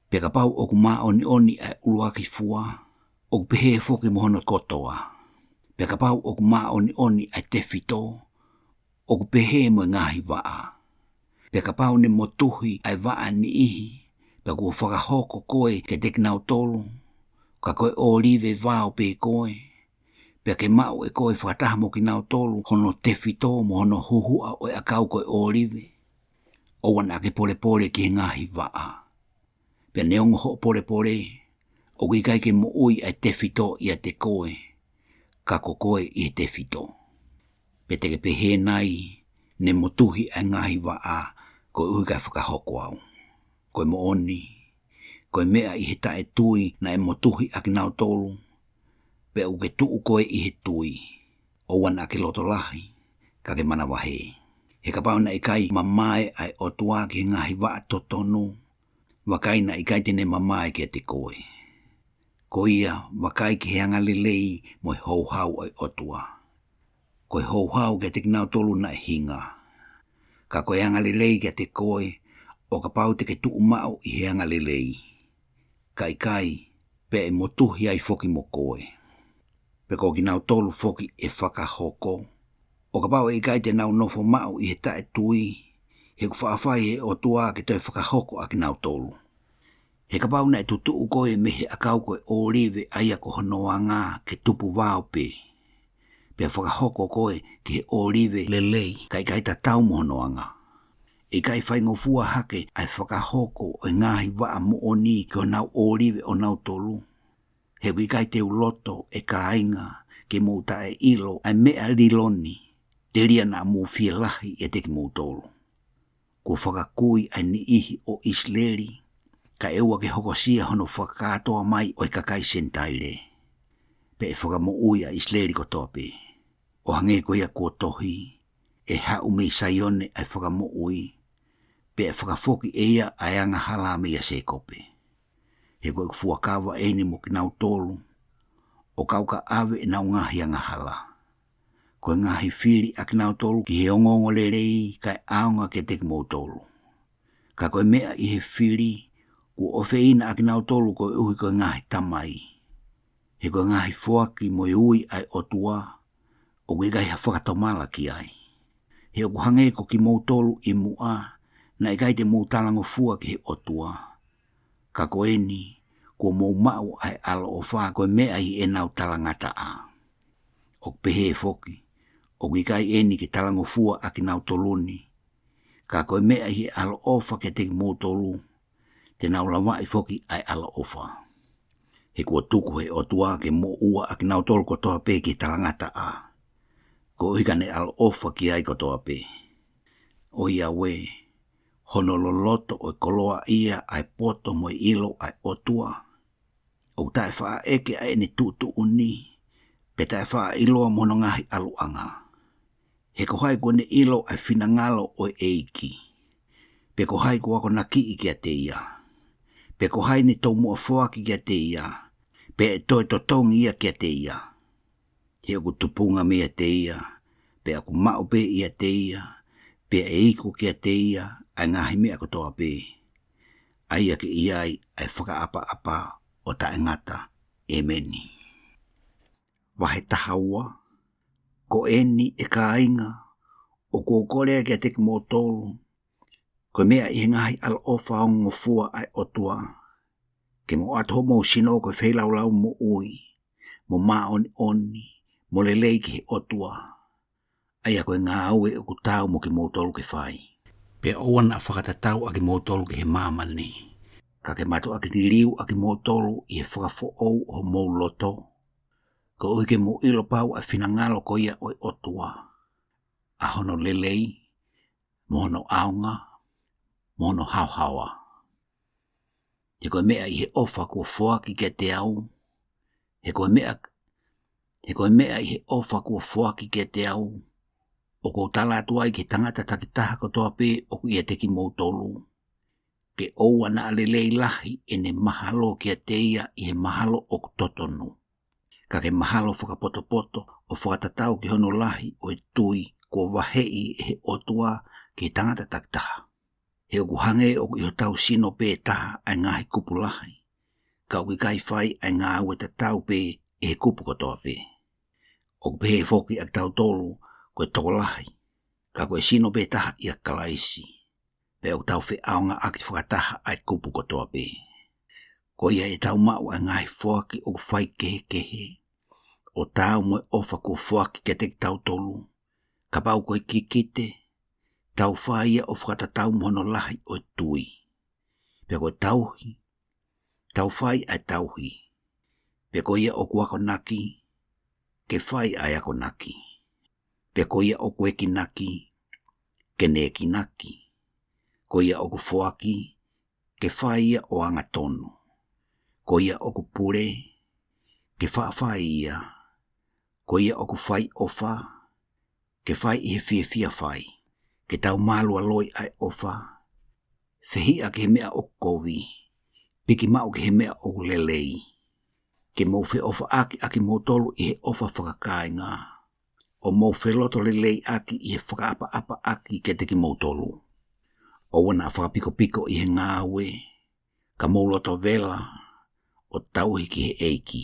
Pea kapau ʻoku māʻoniʻoni ʻa e ʻuluaki fua, ʻoku pehē foki mo hono kotoa. Pea kapau ʻoku māʻoniʻoni ʻa e tefito, ʻoku pehē mo e ngaahi vaʻa. Pea kapau ne motuhi ʻa e vaʻa ʻe niʻihi, pea kuo fakahoko koe kiate kinautolu, ka ko e ʻōlive vao pē koe, pea ke maʻu ʻe koe fakataha mo kinautolu hono tefito mo hono huhuʻa ʻo e ʻakau ko e ʻōlive, ʻoua naʻa ke polepole ki he ngaahi vaʻa. Pea neongo hoʻo polepole, ʻoku ʻikai ke moʻui ʻa e tefito ʻiate koe, ka ko koe ʻi he tefito. Pea te ke pehē nai, Ne motuhi ʻa e ngaahi vaʻa koeʻuhi kae fakahoko au? Ko e moʻoni, ko e meʻa ʻi he taʻetui naʻe motuhi ʻa kinautolu, pea ʻoku ke tuʻu koe ʻi he tui. ʻOua naʻa ke loto lahi, ka ke manavahē. He kapau naʻe ʻikai mamae ʻa e ʻOtua ki he ngaahi vaʻa totonu, vakai naʻe ʻikai te ne mamae kiate koe. Ko ia, vakai ki he angalelei mo e houhau ʻo e ʻOtua. Ko e houhau kiate kinautolu naʻe hinga. Ka ko e angalelei kiate koe, ʻo kapau te ke tuʻu maʻu ʻi he angalelei. Ka ʻikai, pea ʻe motuhi ai foki mo koe. Pea ko kinautolu foki ʻe fakahoko, ʻo kapau ʻe ʻikai te nau nofo maʻu ʻi he taʻetui, he ʻoku faʻa fai ʻe he ʻOtua ke toe fakahoko ʻa kinautolu. He kapau naʻe tutuʻu koe mei he ʻakau ko e ʻōlive ʻa ia ko hono anga ke tupu vao pē, pea fakahoko koe ki he ʻōlive lelei, kae ʻikai tatau mo hono anga. ʻE ʻikai faingofua hake ʻa e fakahoko ʻo e ngaahi vaʻa moʻoni ki honau ʻōlive ʻonautolu. He ʻoku ʻikai te u loto, ʻe kāinga, ke mou taʻeʻilo ʻa e meʻa lilo ni, telia naʻa mou fielahi ʻiate kimoutolu. Kuo fakakui ʻa e niʻihi ʻo ʻIsileli, kae ʻoua ke hokosia hono fakakātoa mai ʻo e kakai Senitaile. Pea ʻe fakamoʻui ʻa ʻIsileli kotoa pē. ʻO hangē ko ia kuo tohi, ʻe haʻu mei Saione ʻa e fakamoʻui, pea ʻe fakafoki ʻe ia ʻa e angahala meia Sēkope. He ko ʻeku fuakava eni mo kinautolu, ʻo kau ka ʻave ʻenau ngaahi angahala. Ko e ngaahi fili ʻa kinautolu ki he ongoongolelei kae ʻaonga kiate kimoutolu. Ka ko e meʻa ʻi he fili, kuo ʻofeina ʻa kinautolu koeʻuhi ko e ngaahi tamai. He ko e ngaahi foaki mo e ui ʻa e ʻOtua, ʻoku ʻikai ha fakatomala ki ai. He ʻoku hangē ko kimoutolu ʻi muʻa, naʻe ʻikai te mou talangofua ki he ʻOtua. Ka ko eni, kuo mou maʻu ʻa e ʻaloʻofa ko e meʻa ʻi heʻenau talangataʻa. ʻOku pehē foki, ʻoku ʻikai eni ke talangofua ʻa kinautolu ni. Ka ko e meʻa ʻi he ʻaloʻofa kiate kimoutolu, te nau lavaʻi foki ʻa e ʻaloʻofa. He kuo tuku he ʻOtua ke moʻua ʻa kinautolu kotoa pē ki he talangataʻa. Koeʻuhi ka ne ʻaloʻofa ki ai kotoa pē. ʻOiauē, hono loloto ʻo e koloaʻia ʻa e poto mo e ʻilo ʻa e ʻOtua. ʻOku taʻefaʻaʻeke ʻa ʻene tuʻutuʻuni, pea taʻefaʻaʻiloa mo hono ngaahi ʻaluʻanga. He ko hai kuo ne ʻilo ʻa e finangalo ʻo e ʻEiki? Pe ko hai kuo akonakiʻi kiate ia? Pe ko hai ne tomuʻa foaki kiate ia, pea ʻe toe totongi ia kiate ia? He ʻoku tupunga meiate ia, pea ʻoku maʻu pē ʻiate ia, pea ʻe iku kiate ia ʻa e ngaahi meʻa kotoa pē. ʻA ia ke ʻi ai ʻa e fakaʻapaʻapa ʻo taʻengata. ʻEmeni. Vahe taha ua. Ko eni ʻe kāinga, ʻoku ou kole kiate kimoutolu, ko e meʻa ʻi he ngaahi ʻaloʻofa ongongofua ʻa e ʻOtua, ke mou ʻoatu homou sino ko e feilaulau moʻui, mo māʻoniʻoni, mo lelei ki he ʻOtua. ʻA ia ko e ngāue ʻoku taau mo kimoutolu ke fai. Pea ʻoua naʻa fakatatau ʻa kimoutolu ki he māmani. Ka ke mātuʻaki liliu ʻa kimoutolu ʻi he fakafoʻou ʻo homou loto. Koeʻuhi ke mou ʻilo pau ʻa e finangalo ko ia ʻo e ʻOtua. ʻA hono lelei, mo hono ʻaonga, mo hono haohaoa. He ko e meʻa ʻi he ʻofa kuo foaki kiate au. He ko e meʻa, he ko e meʻa ʻi he ʻofa kuo foaki kiate au. ʻOku ou tala atu ai ki he tangata takitaha kotoa pē ʻoku ʻiate kimoutolu. Ke ʻoua naʻa lelei lahi ʻene mahalo kiate ia ʻi he mahalo ʻoku totonu. Ka ke mahalo fakapotopoto ʻo fakatatau ki hono lahi ʻo e tui kuo vaheʻi ʻe he ʻOtua ki he tangata takitaha. He ʻoku hangē ʻoku ʻi hotau sino pē taha ʻa e ngaahi kupu lahi. Ka ʻoku ʻikai fai ʻa e ngāue tatau pē ʻe he kupu kotoa pē. ʻOku pehē foki ʻa kitautolu ko e tokolahi. Ka ko e sino pē taha ʻia Kalaisi. Pea ʻoku tau feʻaongaʻaki fakataha ʻa e kupu kotoa pē. Ko ia ʻe tau maʻu ʻa e ngaahi foaki ʻoku faikehekehe. ʻO taau mo e ʻofa kuo foaki kiate kitautolu. Kapau ko e kikite, tau fai ia ʻo fakatatau mo hono lahi ʻo e tui. Pea ko e tauhi, tau fai ʻa e tauhi. Pea ko ia ʻoku akonaki, ke fai ʻa e akonaki. Pea ko ia ʻoku ekinaki, ke ne ekinaki. Ko ia ʻoku foaki, ke fai ia ʻo angatonu. Ko ia ʻoku pule, ke faʻa fai ia. Ko ia ʻoku fai ʻofa, ke fai ʻi he fiefia fai. Ke tau mālualoi ʻa e ʻofa, fehiʻa ki he meʻa ʻoku kovi, piki maʻu ki he meʻa ʻoku lelei. Ke mou feʻofaʻaki ʻa kimoutolu ʻi he ʻofa fakakāinga. ʻO mou felotoleleiʻaki ʻi he fakaʻapaʻapaʻaki kiate kimoutolu. ʻOua naʻa fakapikopiko ʻi he ngāue, ka mou loto vela, ʻo tauhi ki he ʻEiki.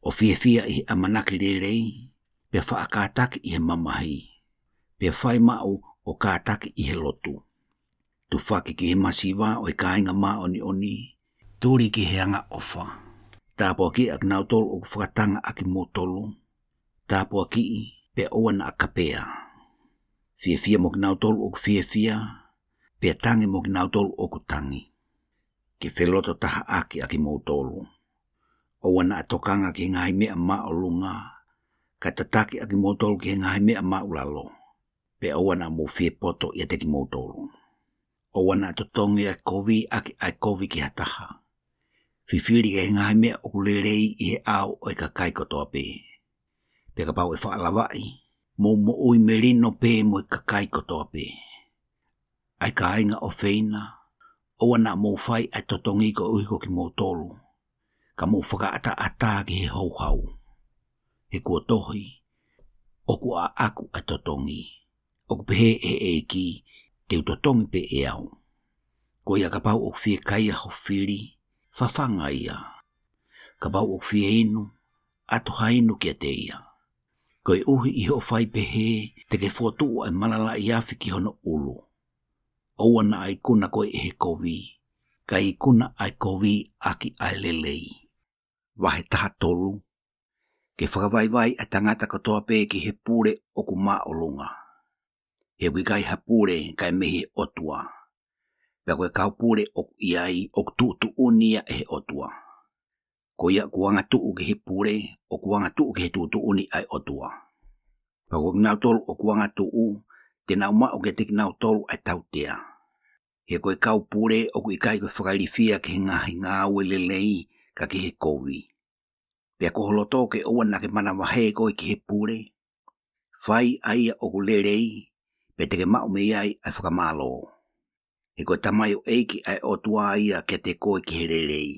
ʻO fiefia ʻi he ʻamanaki lelei, pea faʻa kātaki ʻi he mamahi. Pea fai maʻu ʻo kātaki ʻi he lotu. Tufaki ki he masiva ʻo e kāinga māʻoniʻoni. Tuli ki he angaʻofa. Tāpuakiʻi ʻa kinautolu ʻoku fakatanga ʻa kimoutolu. Tāpuakiʻi pea ʻoua naʻa kapea. Fiefia mo kinautolu ʻoku fiefia, pea tangi mo kinautolu ʻoku tangi. Ke felototahaʻaki ʻa kimoutolu. ʻOua naʻa tokanga ki he ngaahi meʻa māʻolunga, ka tataki ʻa kimoutolu ki he ngaahi meʻa māʻulalo, pea ʻoua naʻa mou fiepoto ʻiate kimoutolu. ʻOua naʻa totongi ʻa e kovi ʻaki ʻa e kovi ki ha taha. Fifili ki he ngaahi meʻa ʻoku lelei ʻi he ʻao ʻo e kakai kotoa pē. Pea kapau ʻe faʻa lavaʻi, mou moʻui melino pē mo e kakai kotoa pē. ʻA e kāinga ʻofeina, ʻoua naʻa mou fai ʻa e totongi koeʻuhi ko kimoutolu, ka mou fakaʻataʻatā ki he houhau. He kuo tohi, ʻOku ʻaʻaku ʻa e totongi. ʻOku pehē ʻe he ʻEiki, Te u totongi pē ʻe au. Ko ia kapau ʻoku fiekaia ho fili, fafanga ia. Kapau ʻoku fie inu, ʻatu ha inu kiate ia. Koeʻuhi ʻi hoʻo fai pehē, te ke fokotuʻu ʻa e malalaʻi afi ki hono ʻulu. ʻOua naʻa ikuna koe ʻe he kovi, ka ikuna ʻa e kovi ʻaki ʻa e lelei. Vahe taha tolu. Ke fakavaivai ʻa e tangata kotoa pē ki he pule ʻoku māʻolunga. He ʻoku ʻikai ha pule kae mei he ʻOtua. Pea ko e kau pule ʻoku ʻi ai ʻoku tuʻutuʻuni ia ʻe he ʻOtua. Ko ia ʻoku angatuʻu ki he pule, ʻoku angatuʻu ki he tuʻutuʻuni ʻa e ʻOtua. Pea ko kinautolu ʻoku angatuʻu, te nau maʻu kiate kinautolu ʻa e tautea. He ko e kau pule ʻoku ʻikai ko e fakailifia ki he ngaahi ngāue lelei ka ki he kovi. Pea ko ho loto ke ʻoua naʻa ke manavahē koe ki he pule, fai ʻa ia ʻoku lelei, pea te ke maʻu mei ai ʻa e fakamālō. He ko e tamaioʻeiki ʻa e ʻOtua ia kiate koe ki he lelei.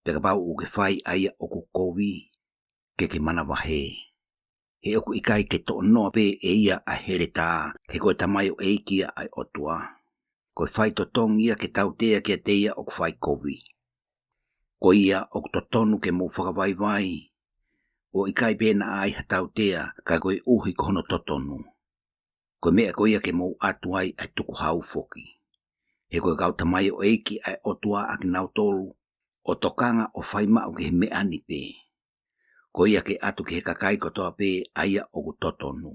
Pea kapau ʻoku ke fai ʻa ia ʻoku kovi, ke ke manavahē. He ʻoku ʻikai ke toʻonoa pē ʻe ia ʻa e heletā, he ko e tamaioʻeiki ia ʻa e ʻOtua. Ko e fai totongi ia ke tautea kiate ia ʻoku fai kovi. Ko ia ʻoku totonu ke mou fakavaivai, ʻo ʻikai pē naʻa ai ha tautea, kae koeʻuhi ko hono totonu. Ko e meʻa ko ia ke mou ʻatu ai ʻa e tukuhau foki. He ko e kau tamaioʻeiki ʻa e ʻOtua ʻa kinautolu, ʻo tokanga ʻo fai maʻu ki he meʻa ni pē. Ko ia ke ʻatu ki he kakai kotoa pē ʻa ia ʻoku totonu.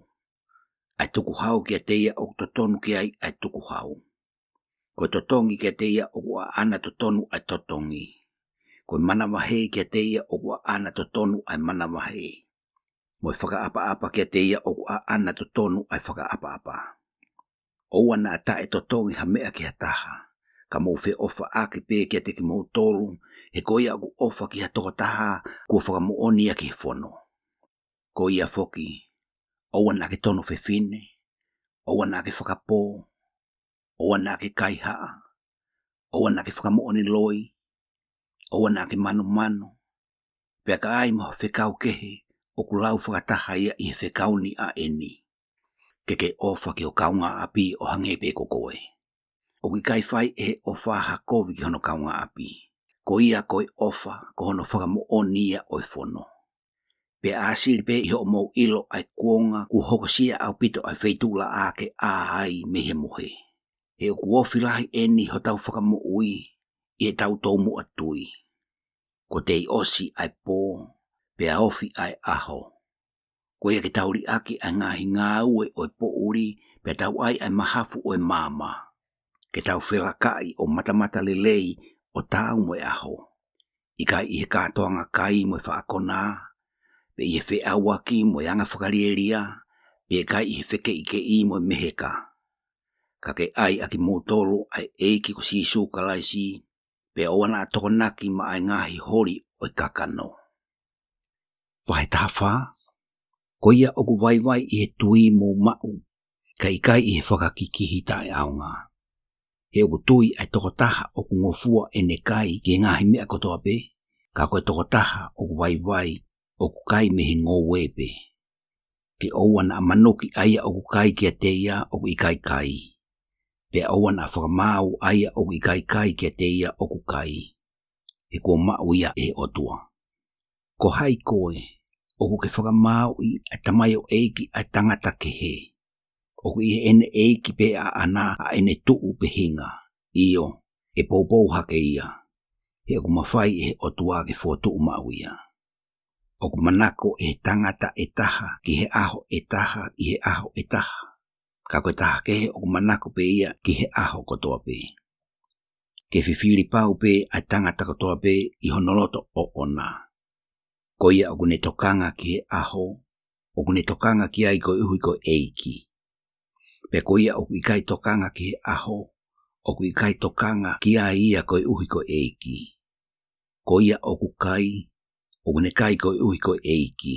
ʻA e tukuhau kiate ia ʻoku totonu ki ai ʻa e tukuhau. Ko e totongi kiate ia ʻoku ʻaʻana totonu ʻa e totongi. Ko e manavahē kiate ia ʻoku ʻaʻana totonu ʻa e manavahē. Mo e fakaʻapaʻapa kiate ia ʻoku ʻaʻana totonu ʻa e fakaʻapaʻapa. ʻOua naʻa taʻetotongi ha meʻa ki ha taha, ka mou feʻofaʻaki pē kiate kimoutolu, he ko ia ʻoku ʻofa ki ha tokotaha, kuo fakamoʻoni ia ki he fono. Ko ia foki, ʻoua naʻa ke tono fefine, ʻoua naʻa ke fakapō, ʻoua naʻa ke kaihaʻa, ʻoua naʻa ke fakamoʻoni loi, ʻoua naʻa ke manumanu, pea ka ai mo ha fekau kehe, ʻoku lau fakataha ia ʻi he fekau ni ʻa eni. Ke ke ʻofa ki ho kaungāʻapi ʻo hangē pē ko koe. ʻOku ʻikai fai ʻe he ʻofa ha kovi ki hono kaungāʻapi. Ko ia ko e ʻofa, ko hono fakamoʻoni ia ʻo e fono. Pea ʻāsili pē ʻi hoʻomou ʻilo ʻa e kuonga kuo hokosia ʻaupito ʻa e feituʻulaʻā ke ʻā ai mei he mohe. He ʻoku ofi lahi eni hotau fakamoʻui ʻi heʻetau tomuʻa tui. Kuo tei ʻosi ʻa e pō, pea ofi ʻa e ʻaho. Ko ia ke tau liʻaki ʻa e ngaahi ngāue ʻo e poʻuli, pea tau ʻai ʻa e mahafu ʻo e maama. Ke tau felakaʻi ʻo matamatalelei ʻo taau mo e ʻaho. ʻIkai ʻi he kātoanga kai mo e faʻa konā, pe ʻi he feʻauaki mo e anga fakalielia, pe ʻikai ʻi he fekeʻikeʻi mo e meheka. Ka ke ʻai ʻa kimoutolu ʻa e ʻEiki ko Sīsū Kalaisi, pea ʻoua naʻa tokonaki maʻa e ngaahi holi ʻo e kakano. Vahe taha fā. Ko ia ʻoku vaivai ʻi he tui mou maʻu, ka ʻikai ʻi he fakakikihi taʻeʻaonga. He ʻoku tui ʻa e tokotaha ʻoku ngofua ʻene kai ki he ngaahi meʻa kotoa pē, ka ko e tokotaha ʻoku vaivai ʻoku kai mei he ngoue pē. Ke ʻoua naʻa manuki ʻa ia ʻoku kai kiate ia ʻoku ʻikai kai. Pea ʻoua naʻa fakamaau ʻa ia ʻoku ʻikai kai kiate ia ʻoku kai. He kuo maʻu ia ʻe he ʻOtua. Ko hai koe, ʻoku ke fakamaauʻi ʻa e tamaioʻeiki ʻa e tangata kehe. ʻOku ʻi heʻene ʻeiki pē ʻaʻana ʻa ʻene tuʻu pe hinga. ʻIo, ʻe poupou hake ia. He ʻoku mafai ʻe he ʻOtua ke fokotuʻu maʻu ia. ʻOku manako ʻe he tangata ʻe taha ki he ʻaho ʻe taha ʻi he ʻaho ʻe taha. Ka ko e taha kehe ʻoku manako pē ia ki he ʻaho kotoa pē. Ke fifili pau pē ʻa e tangata kotoa pē ʻi hono loto ʻoʻona. Ko ia ʻoku ne tokanga ki he ʻaho, ʻoku ne tokanga ki ai koeʻuhi ko e ʻEiki. Pea ko ia ʻoku ʻikai tokanga ki he ʻaho, ʻoku ʻikai tokanga ki ai ia koeʻuhi ko e ʻEiki. Ko ia ʻoku kai, ʻoku ne kai koeʻuhi ko e ʻEiki.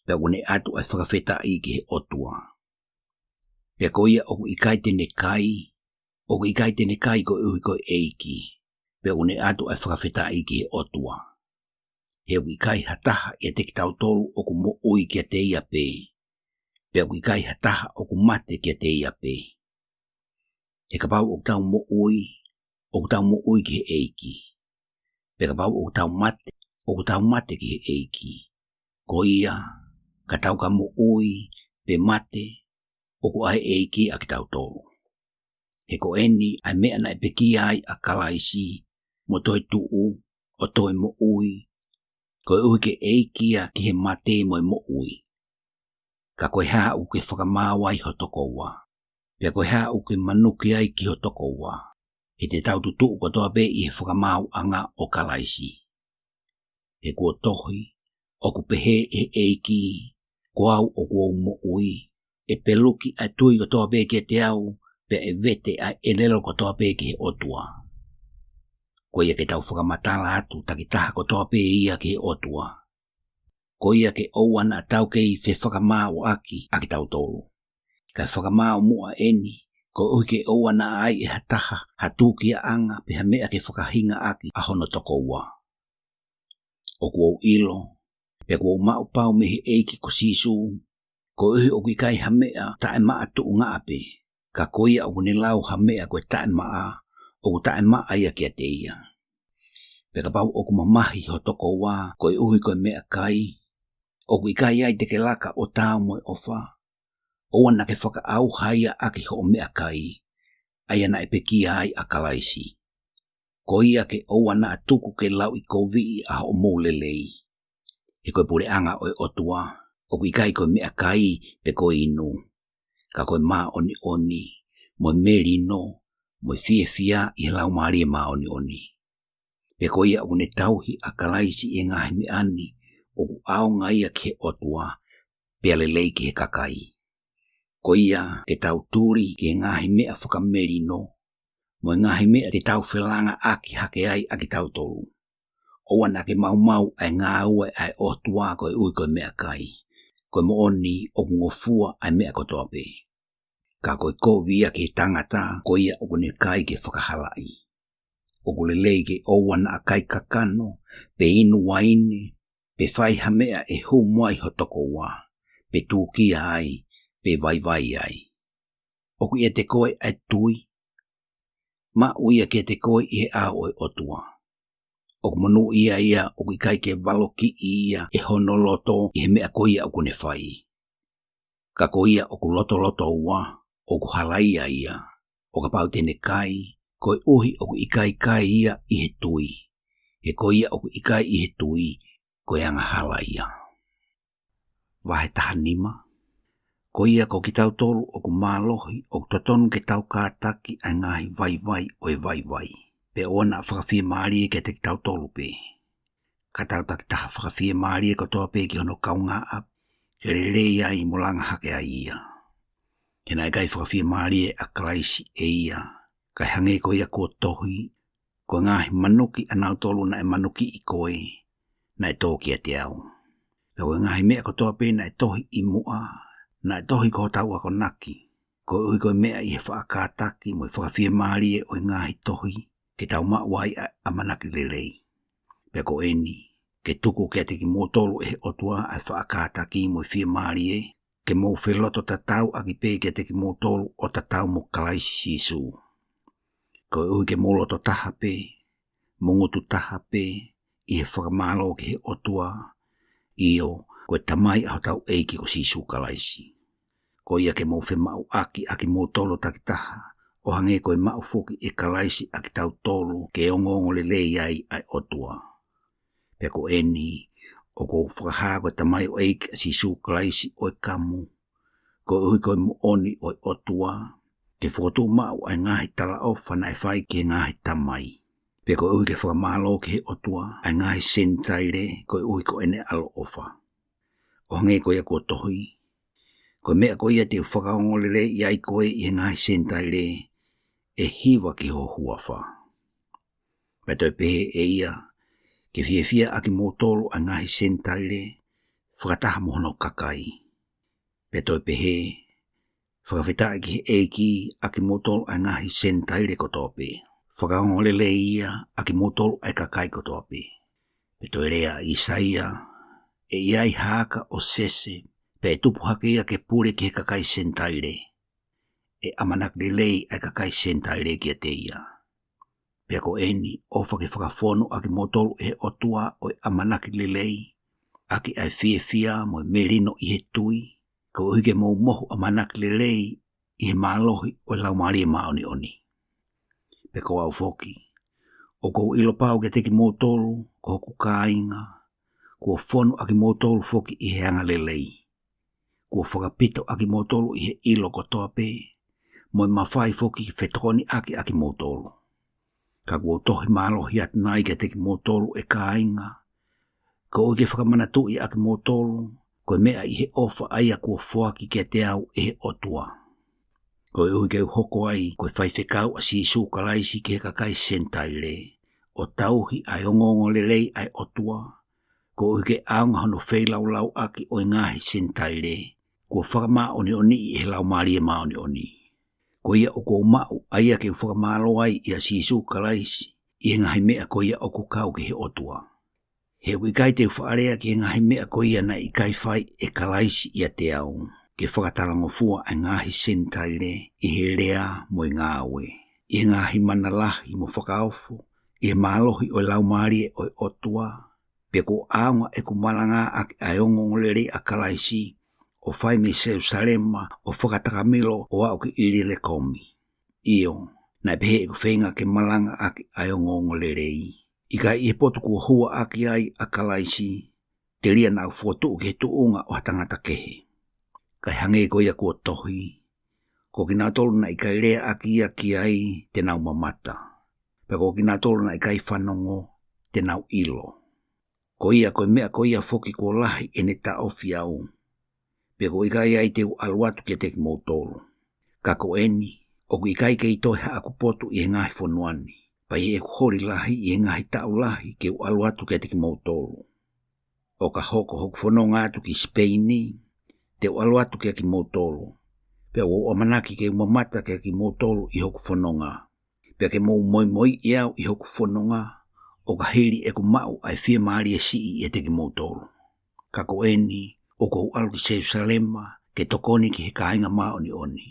Pea ʻoku ne ʻatu ʻa e fakafetaʻi ki he ʻOtua. Pea ko ia ʻoku ʻikai te ne kai, ʻoku ʻikai te ne kai koeʻuhi ko e ʻEiki. Pea ʻoku ne ʻatu ʻa e fakafetaʻi ki he ʻOtua. He ʻoku ʻikai ha taha ʻiate kitautolu ʻoku moʻui kiate ia pē. Pea ʻoku ʻikai ha taha ʻoku mate kiate ia pē. He kapau ʻoku tau moʻui, ʻoku tau moʻui ki he ʻEiki. Pea kapau ʻoku tau mate, ʻoku tau mate ki he ʻEiki. Ko ia, ka tau ka moʻui, pe mate, ʻoku ʻa e ʻEiki ʻa kitautolu. He ko eni ʻa e meʻa naʻe pekia ai ʻa Kalaisi, mo toe tuʻu, ʻo toe moʻui, koeʻuhi ke ʻEiki ia ki he mate mo e moʻui. Ka ko e hā ʻoku ke fakamaau ai ho tokoua? Pea ko e hā ʻoku ke manuki ai ki ho tokoua? He te tau tutuʻu kotoa pē ʻi he fakamaauʻanga ʻo Kalaisi. He kuo tohi, ʻoku pehē ʻe he ʻEiki, ko au ʻoku ou moʻui, ʻe peluki ʻa e tui kotoa pē kiate au, pea ʻe vete ʻa e ʻelelo kotoa pē ki he ʻOtua. Ko ia ke tau fakamatala atu takitaha kotoa pē ia ki he ʻOtua. Ko ia ke ʻoua naʻa tau kei fefakamāuʻaki ʻa kitautolu. Kae fakamaau muʻa eni, koeʻuhi ke ʻoua naʻa ʻai ʻe ha taha ha tūkiaʻanga pe ha meʻa ke fakahingaʻaki ʻa hono tokoua. ʻOku ou ʻilo, pea ʻoku ou maʻu pau mei he ʻEiki ko Sīsū, koeʻuhi ʻoku ʻikai ha meʻa taʻemaʻa tuʻungaʻa pē, ka ko ia ʻoku ne lau ha meʻa ko e taʻemaʻa, ʻoku taʻemaʻa ia kiate ia. Pea kapau ʻoku mamahi ho tokoua koeʻuhi ko e meʻakai, ʻoku ʻikai ai te ke laka ʻo taau mo e ʻofa, ʻoua naʻa ke fakaʻauha ia ʻaki hoʻo meʻakai, ʻa ia naʻe pekia ai ʻa Kalaisi. Ko ia ke ʻoua naʻa tuku ke lauʻikoviʻi ʻa hoʻomou lelei. He ko e puleʻanga ʻo e ʻOtua, ʻoku ʻikai ko e meʻakai pe ko e inu. Ka ko e māʻoniʻoni, mo e melino, mo e fiefia ʻi he Laumālie Māʻoniʻoni. Pea ko ia ʻoku ne tauhi ʻa Kalaisi ʻi he ngaahi meʻa ni, ʻoku ʻaonga ia ki he ʻOtua, pea lelei ki he kakai. Ko ia ke tau tuli ki he ngaahi meʻa fakamelino, mo e ngaahi meʻa te tau felangaʻaki hake ai ʻa kitautolu. ʻOua naʻa ke maumau ʻa e ngāue ʻa e ʻOtua koeʻuhi ko e meʻakai. Ko e moʻoni ʻoku ngofua ʻa e meʻa kotoa pē. Ka ko e kovi ia ki he tangata, ko ia ʻoku ne kai ke fakahalaʻi. ʻOku lelei ke ʻoua naʻa kai kakano, pe inu uaine, pe fai ha meʻa ʻe humu ai ho tokoua, pe tūkia ai, pe vaivai ai. ʻOku ʻiate koe ʻa e tui, maʻu ia kiate koe ʻi he ʻao ʻo e ʻOtua. ʻOku monūʻia ia ʻoku ʻikai ke valokiʻi ia ʻe hono loto ʻi he meʻa ko ia ʻoku ne fai. Ka ko ia ʻoku lotolotoua, ʻoku halaia ia, ʻo kapau te ne kai, koeʻuhi ʻoku ʻikai kai ia ʻi he tui. He ko ia ʻoku ʻikai ʻi he tui, ko e angahala ia. Vahe taha nima. Ko ia ko kitautolu ʻoku mālohi, ʻoku totonu ke tau kātaki ʻa e ngaahi vaivai ʻo e vaivai. Pea ʻoua naʻa fakafiemālie kiate kitautolu pē. Ka tau takitaha fakafiemālie kotoa pē ki hono kaungāʻapi, ke lelei ai mo langa hake ai ia. He naʻe ʻikai fakafiemālie ʻa Kalaisi ʻe ia, kae hangē ko ia kuo tohi, ko e ngaahi manuki ʻanautolu naʻe manukiʻi koe, naʻe tō kiate au. Pea ko e ngaahi meʻa kotoa pē naʻe tohi ʻi muʻa, naʻe tohi ko hotau akonaki, koeʻuhi ko e meʻa ʻi he faʻa kātaki mo e fakafiemālie ʻo e ngaahi tohi, ke tau maʻu ai ʻa e ʻamanaki lelei. Pea ko eni, ke tuku kiate kimoutolu ʻe he ʻOtua ʻa e faʻa kātaki mo e fiemālie, ke mou feloto tatau ʻaki pē kiate kimoutolu ʻo tatau mo Kalaisi Sīsū. Koeʻuhi ke mou loto taha pē, mo ngutu taha pē, ʻi he fakamālō ki he ʻOtua, ʻio, ko e Tamai ʻa hotau ʻEiki ko Sīsū Kalaisi. Ko ia ke mou femaʻuʻaki ʻa kimoutolu takitaha, ʻo hangē ko e maʻu foki ʻe Kalaisi ʻa kitautolu, ke ongoongo lelei ai ʻa e ʻOtua. Pea ko eni, ʻoku ou fakahā ko e tamaioʻeiki ʻa Sīsū Kalaisi ʻo e kamu, koeʻuhi ko e moʻoni ʻo e ʻOtua, ke fokotuʻu maʻu ʻa e ngaahi talaʻofa naʻe fai ki he ngaahi tamai. Pea koeʻuhi ke fakamālō ki he ʻOtua ʻa e ngaahi Senitaile koeʻuhi ko ʻene ʻaloʻofa. ʻO hangē ko ia kuo tohi: Ko e meʻa ko ia te u fakaongoongoleleiʻi ai koe ʻi he ngaahi Senitaile, ʻe hiva ki ho huafa. Pea toe pehē ʻe ia, Ke fiefia ʻa kimoutolu ʻa e ngaahi Senitaile, fakataha mo hono kakai. Pea toe pehē, Fakafetaʻi ki he ʻEiki ʻa kimoutolu ʻa e ngaahi Senitaile kotoa pē. Fakaongoongoleleiʻi ia ʻa kimoutolu ʻa e kakai kotoa pē. Pea toe lea ʻa ʻĪsaia, ʻE ʻi ai ha aka ʻo Sese, pea ʻe tupu hake ia ke pule ki he kakai Senitaile. ʻE ʻamanaki lelei ʻa e kakai Senitaile kiate ia. Pea ko eni, ʻofa ke fakafonu ʻa kimoutolu ʻe he ʻOtua ʻo e ʻamanaki lelei, ʻaki ʻa e fiefia mo e melino ʻi he tui, koeʻuhi ke mou mohu ʻamanaki lelei ʻi he mālohi ʻo e Laumālie Māʻoniʻoni. Pea ko au foki, ʻoku ou ʻilo pau kiate kimoutolu, ko hoku kāinga, kuo fonu ʻa kimoutolu foki ʻi he angalelei. Kuo fakapito ʻa kimoutolu ʻi he ʻilo kotoa pē, mo e mafai foki ke fetokoniʻaki ʻa kimoutolu. Ka kuo u tohi mālohi atu nai kiate kimoutolu, ʻe kāinga, koeʻuhi ke fakamanatuʻi ʻa kimoutolu, ko e meʻa ʻi he ʻofa ʻa ia kuo foaki kiate au ʻe he ʻOtua. Koeʻuhi ke u hoko ai ko e faifekau ʻa Sīsū Kalaisi ki he kakai Senitaile, ʻo tauhi ʻa e ongoongolelei ʻa e ʻOtua, koeʻuhi ke ʻaonga hono feilaulauʻaki ʻo e ngaahi Senitaile, kuo fakamāʻoniʻoniʻi ʻe he Laumālie Māʻoniʻoni. Ko ia ʻoku ou maʻu ʻa ia ke u fakamālō ai ʻia Sīsū Kalaisi ʻi he ngaahi meʻa ko ia ʻoku kau ki he ʻOtua. He ʻoku ʻikai te u faʻa lea ki he ngaahi meʻa ko ia naʻe ʻikai fai ʻe Kalaisi ʻiate au, ke fakatalangofua ʻa e ngaahi Senitaile ʻi he lea mo e ngāue, ʻi he ngaahi mana lahi mo fakaofo, ʻi he mālohi ʻo e Laumālie ʻo e ʻOtua, pea kuo ʻaonga ʻeku malanga ʻaki ʻa e ongoongolelei ʻa Kalaisi, ʻo fai mei Selusalema, ʻo fakatakamilo, ʻo aʻu ki ʻIlilekomi. ʻIo, naʻe pehē ʻeku feinga ke malanga ʻaki ʻa e ongoongolelei, ʻikai ʻi he potu kuo hua ʻaki ai ʻa Kalaisi, telia naʻa ku fokotuʻu ki he tuʻunga ʻo ha tangata kehe. Kae hangē ko ia kuo tohi: Ko kinautolu naʻe ʻikai lea ʻaki ia ki ai, te nau mamata. Pea ko kinautolu naʻe ʻikai fanongo, te nau ʻilo. Ko ia, ko e meʻa ko ia foki kuo lahi ʻene taʻofi au, pea ʻoku ʻikai ai te u ʻalu atu kiate kimoutolu. Ka ko eni, ʻoku ʻikai kei toe haʻaku potu ʻi he ngaahi fonua ni, pea ʻi heʻeku holi lahi ʻi he ngaahi taʻu lahi ke u ʻalu atu kiate kimoutolu. ʻO ka hoko hoku fononga atu ki Sipeini, te u ʻalu atu kiate kimoutolu, pea ʻoku ou ʻamanaki ke u mamata kiate kimoutolu ʻi hoku fononga, pea ke mou moimoiʻi au ʻi hoku fononga, ʻo ka hili ʻeku maʻu ʻa e fiemālie siʻi ʻiate kimoutolu. Ka ko eni, ʻoku ou ʻalu ki Selusalema, ke tokoni ki he kāinga māʻoniʻoni.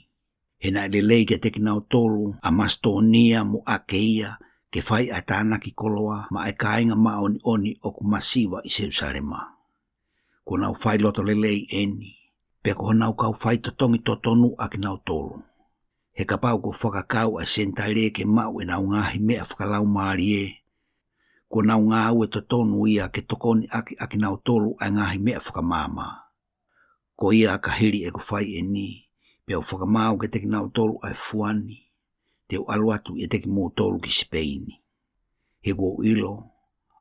He naʻe lelei kiate kinautolu ʻa Masitōnia mo ʻAkeia, ke fai ʻa e tānaki koloa maʻa e kāinga māʻoniʻoni ʻoku masiva ʻi Selusalema. Kuo nau fai loto lelei eni, pea ko honau kau faitotongi totonu ʻa kinautolu. He kapau kuo fakakau ʻa e Senitaile ke maʻu ʻenau ngaahi meʻa fakalaumālie, kuo nau ngāue totonu ia ke tokoni ʻaki ʻa kinautolu ʻa e ngaahi meʻa fakamaama. Ko ia, ka hili ʻeku fai eni, pea u fakamaau kiate kinautolu ʻa e fua ni, te u ʻalu atu ʻiate kimoutolu ki Sipeini. He ʻoku ou ʻilo,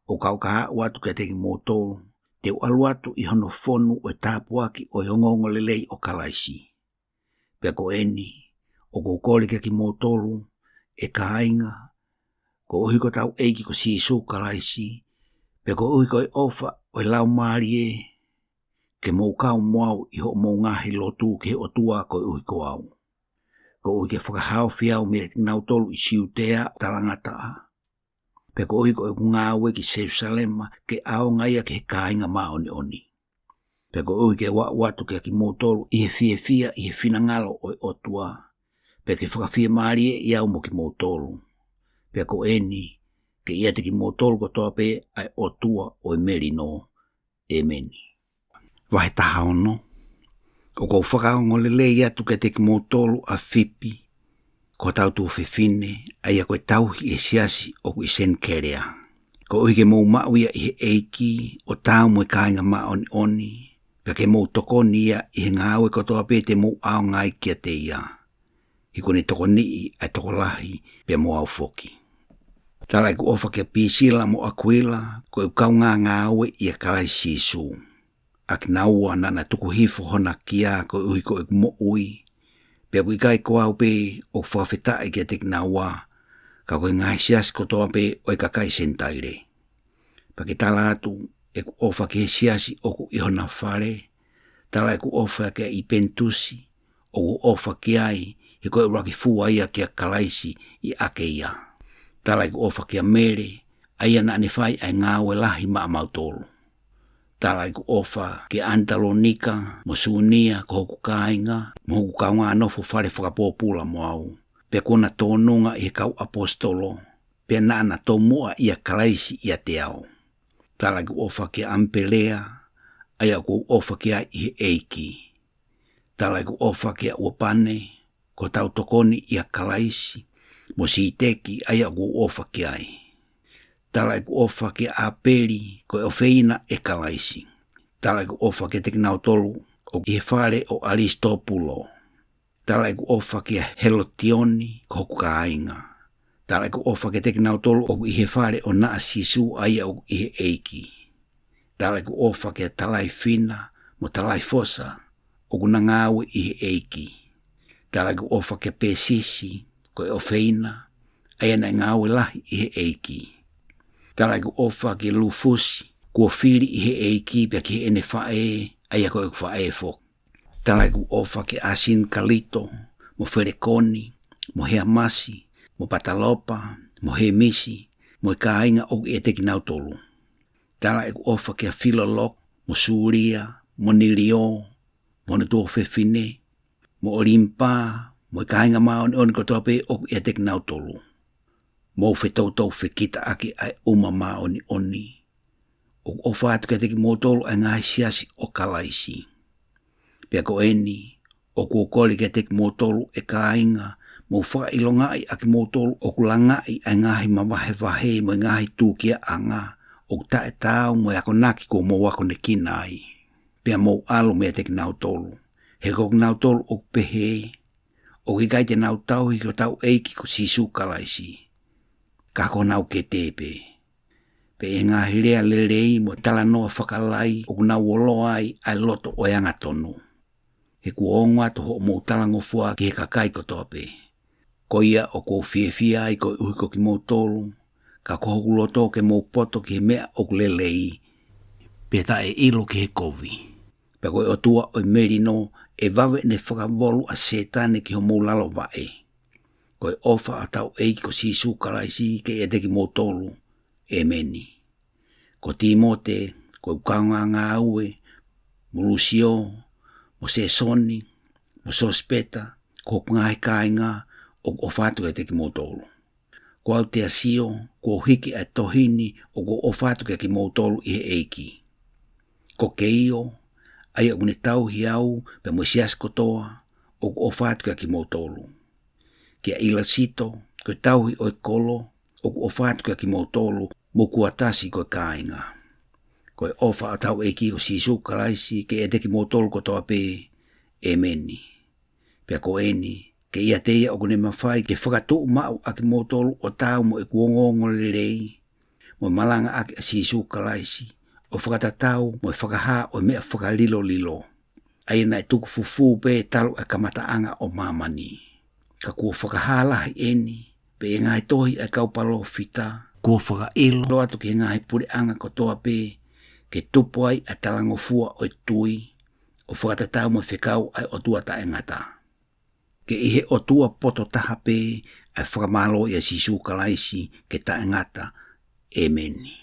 ʻo ka u ka aʻu atu kiate kimoutolu, te u ʻalu atu ʻi hono fonu ʻo e tāpuaki ʻo e ongoongolelei ʻo Kalaisi. Pea ko eni, ʻoku ou kole kiate kimoutolu, ʻe kāinga, koeʻuhi ko hotau ʻEiki ko Sīsū Kalaisi, pea koeʻuhi ko e ʻofa ʻo e Laumālie, ke mou kau mo au ʻi hoʻomou ngaahi lotu ki he ʻOtua koeʻuhi ko au. Koeʻuhi ke fakahaofi au meiate kinautolu ʻi Siutea ʻo talangataʻa, pea koeʻuhi ko ʻeku ngāue ki Selusalema ke ʻaonga ia ki he kāinga māʻoniʻoni. Pea koeʻuhi ke u aʻu atu kiate kimoutolu ʻi he fiefia ʻi he finangalo ʻo e ʻOtua, pea ke fakafiemālieʻi au mo kimoutolu. Pea ko eni, ke ʻiate kimoutolu kotoa pē ʻa e ʻOtua ʻo e melino. ʻĒmeni. Vahe taha ono. ʻOku ou fakaongoongolelei atu kiate kimoutolu ʻa Fipi, ko hotau tuofefine, ʻa ia ko e tauhi ʻi he siasi ʻoku ʻi Senikea, koeʻuhi ke mou maʻu ia ʻi he ʻEiki, ʻo taau mo e kāinga māʻoniʻoni, pea ke mou tokoni ia ʻi he ngāue kotoa pē te mou ʻaonga ai kiate ia. He kuo ne tokoniʻi ʻa e tokolahi pea mo au foki. Tala ʻeku ʻofa kia Pisila mo ʻAkuila, ko ʻeku kaungāngāue ʻia Kalaisi Sīsū, ʻa kinaua naʻa na tuku hifo hona kia koeʻuhi ko ʻeku moʻui, pea ʻoku ʻikai ko au pē ʻoku fakafetaʻi kiate kinaua, ka ko e ngaahi siasi kotoa pē ʻo e kakai Senitaile. Pea ke tala atu ʻeku ʻofa ki he siasi ʻoku ʻi hona fale. Tala ʻeku ʻofa kia ʻIpenitusi, ʻoku ou ʻofa ki ai, he ko e ʻuluaki fua ia kia Kalaisi ʻi ʻAkeia. Tala ʻeku ʻofa kia Mele, ʻa ia naʻa ne fai ʻa e ngāue lahi maʻamautolu. Tala ʻeku ʻofa kia ʻAnitalonika mo Sunia, ko hoku kāinga, mo hoku kaungānofo fale fakapōpula mo au, pea kuo na tōnunga ʻi he kau ʻaposetolo, pea naʻa na tomuʻa ʻia Kalaisi ʻiate au. Tala ʻeku ʻofa kia ʻAmipelea, ʻa ia ʻoku ou ʻofa ki ai ʻi he ʻEiki. Tala ʻeku ʻofa kia ʻUapane, ko hotau tokoni ʻia Kalaisi, mo Siteki, ʻa ia ʻoku ou ʻofa ki ai. Tala ʻeku ʻofa kia ʻApeli, ko e ʻofeina ʻe Kalaisi. Tala ʻeku ʻofa kiate kinautolu ʻoku ʻi he fale ʻo ʻAlisitopulo. Tala ʻeku ʻofa kia Helotioni, ko hoku kāinga. Tala ʻeku ʻofa kiate kinautolu ʻoku ʻi he fale ʻo Naʻasīsū, ʻa ia ʻoku ʻi he ʻEiki. Tala ʻeku ʻofa kia Talaifina mo Talaifosa, ʻoku na ngāue ʻi he ʻEiki. Tala ʻeku ʻofa kia Pesisi, ko e ʻofeina, ʻa ia naʻe ngāue lahi ʻi he ʻEiki. Tala ʻeku ʻofa kia Lufusi, kuo fili ʻi he ʻEiki, pea ki heʻene faʻē, ʻa ia ko ʻeku faʻē foki. Tala ʻeku ʻofa kia ʻAsinikalito, mo Felekoni, mo Heamasi, mo Patalopa, mo Hemisi, mo e kāinga ʻoku ʻiate kinautolu. Tala ʻeku ʻofa kia Filoloke, mo Sulia, mo Nilio, mo hono tuofefine, mo ʻOlimpa, mo e kāinga māʻoniʻoni kotoa pē ʻoku ʻiate kinautolu. Mou fetoutou fekitaʻaki ʻa e uma māʻoniʻoni. ʻOku ʻofa atu kiate kimoutolu ʻa e ngaahi siasi ʻo Kalaisi. Pea ko eni, ʻoku ou kole kiate kimoutolu ʻe kāinga, mou fakaʻilongaʻi ʻa kimoutolu ʻoku langaʻi ʻa e ngaahi mavahevahe mo e ngaahi tūkiaʻanga ʻoku taʻetaau mo e akonaki kuo mou akonekina ai. Pea mou ʻalu meiate kinautolu, he ko kinautolu ʻoku pehē, ʻoku ʻikai te nau tauhi ki hotau ʻEiki ko Sīsū Kalaisi, ka ko honau kete pē. Pea ʻi he ngaahi lea lelei mo e talanoa fakalai ʻoku nau oloa ai ʻa e loto ʻo e angatonu. He kuo ongo atu hoʻomou talangofua ki he kakai kotoa pē. Ko ia ʻoku ou fiefia ai koeʻuhi ko kimoutolu, ka ko hoku loto ke mou poto ki he meʻa ʻoku lelei, pea taʻe ʻilo ki he kovi. Pea ko e ʻOtua ʻo e melino ʻe vave ʻene fakavolu ʻa Sētane ki homou lalo vaʻe. Ko e ʻofa ʻa hotau ʻEiki ko Sīsū Kalaisi ke ʻiate kimoutolu. ʻĒmeni. Ko Tīmote, ko ʻeku kaungāngāue, mo Lusio, mo Sēsoni, mo Sosipeta, ko hoku ngaahi kāinga, ʻoku ʻofa atu kiate kimoutolu. Ko au Teasio, kuo u hiki ʻa e tohi ni ʻoku ou ʻofa atu kiate kimoutolu ʻi he ʻEiki. Ko Keio, ʻa ia ʻoku ne tauhi au, pea mo e siasi kotoa, ʻoku ʻofa atu kiate kimoutolu. Kia ʻIlasito, ko e tauhi ʻo e kolo, ʻoku ʻofa atu kiate kimoutolu, mo Kuatasi ko e kāinga. Ko e ʻofa ʻa hotau ʻEiki ko Sīsū Kalaisi ke ʻiate kimoutolu kotoa pē. ʻĒmeni. Pea ko eni, ke ʻiate ia ʻoku ne mafai ke fakatuʻumaʻu ʻa kimoutolu ʻo taau mo ʻeku ongoongolelei, mo e malangaʻaki ʻa Sīsū Kalaisi, ʻo fakatatau mo e fakahā ʻo e meʻa fakalilolilo, ʻa ia naʻe tuku fufū pē talu ʻa e kamataʻanga ʻo māmani. Ka kuo fakahā lahi eni, pea ʻi he ngaahi tohi ʻa e kau palōfita, kuo fakaʻilo atu ki he ngaahi puleʻanga kotoa pē, ke tupu ai ʻa e talangofua ʻo e tui, ʻo fakatatau mo e fekau ʻa e ʻOtua taʻengata. Ke ʻi he ʻOtua poto taha pē ʻa e fakamālō ʻia Sīsū Kalaisi ke taʻengata. ʻĒmeni.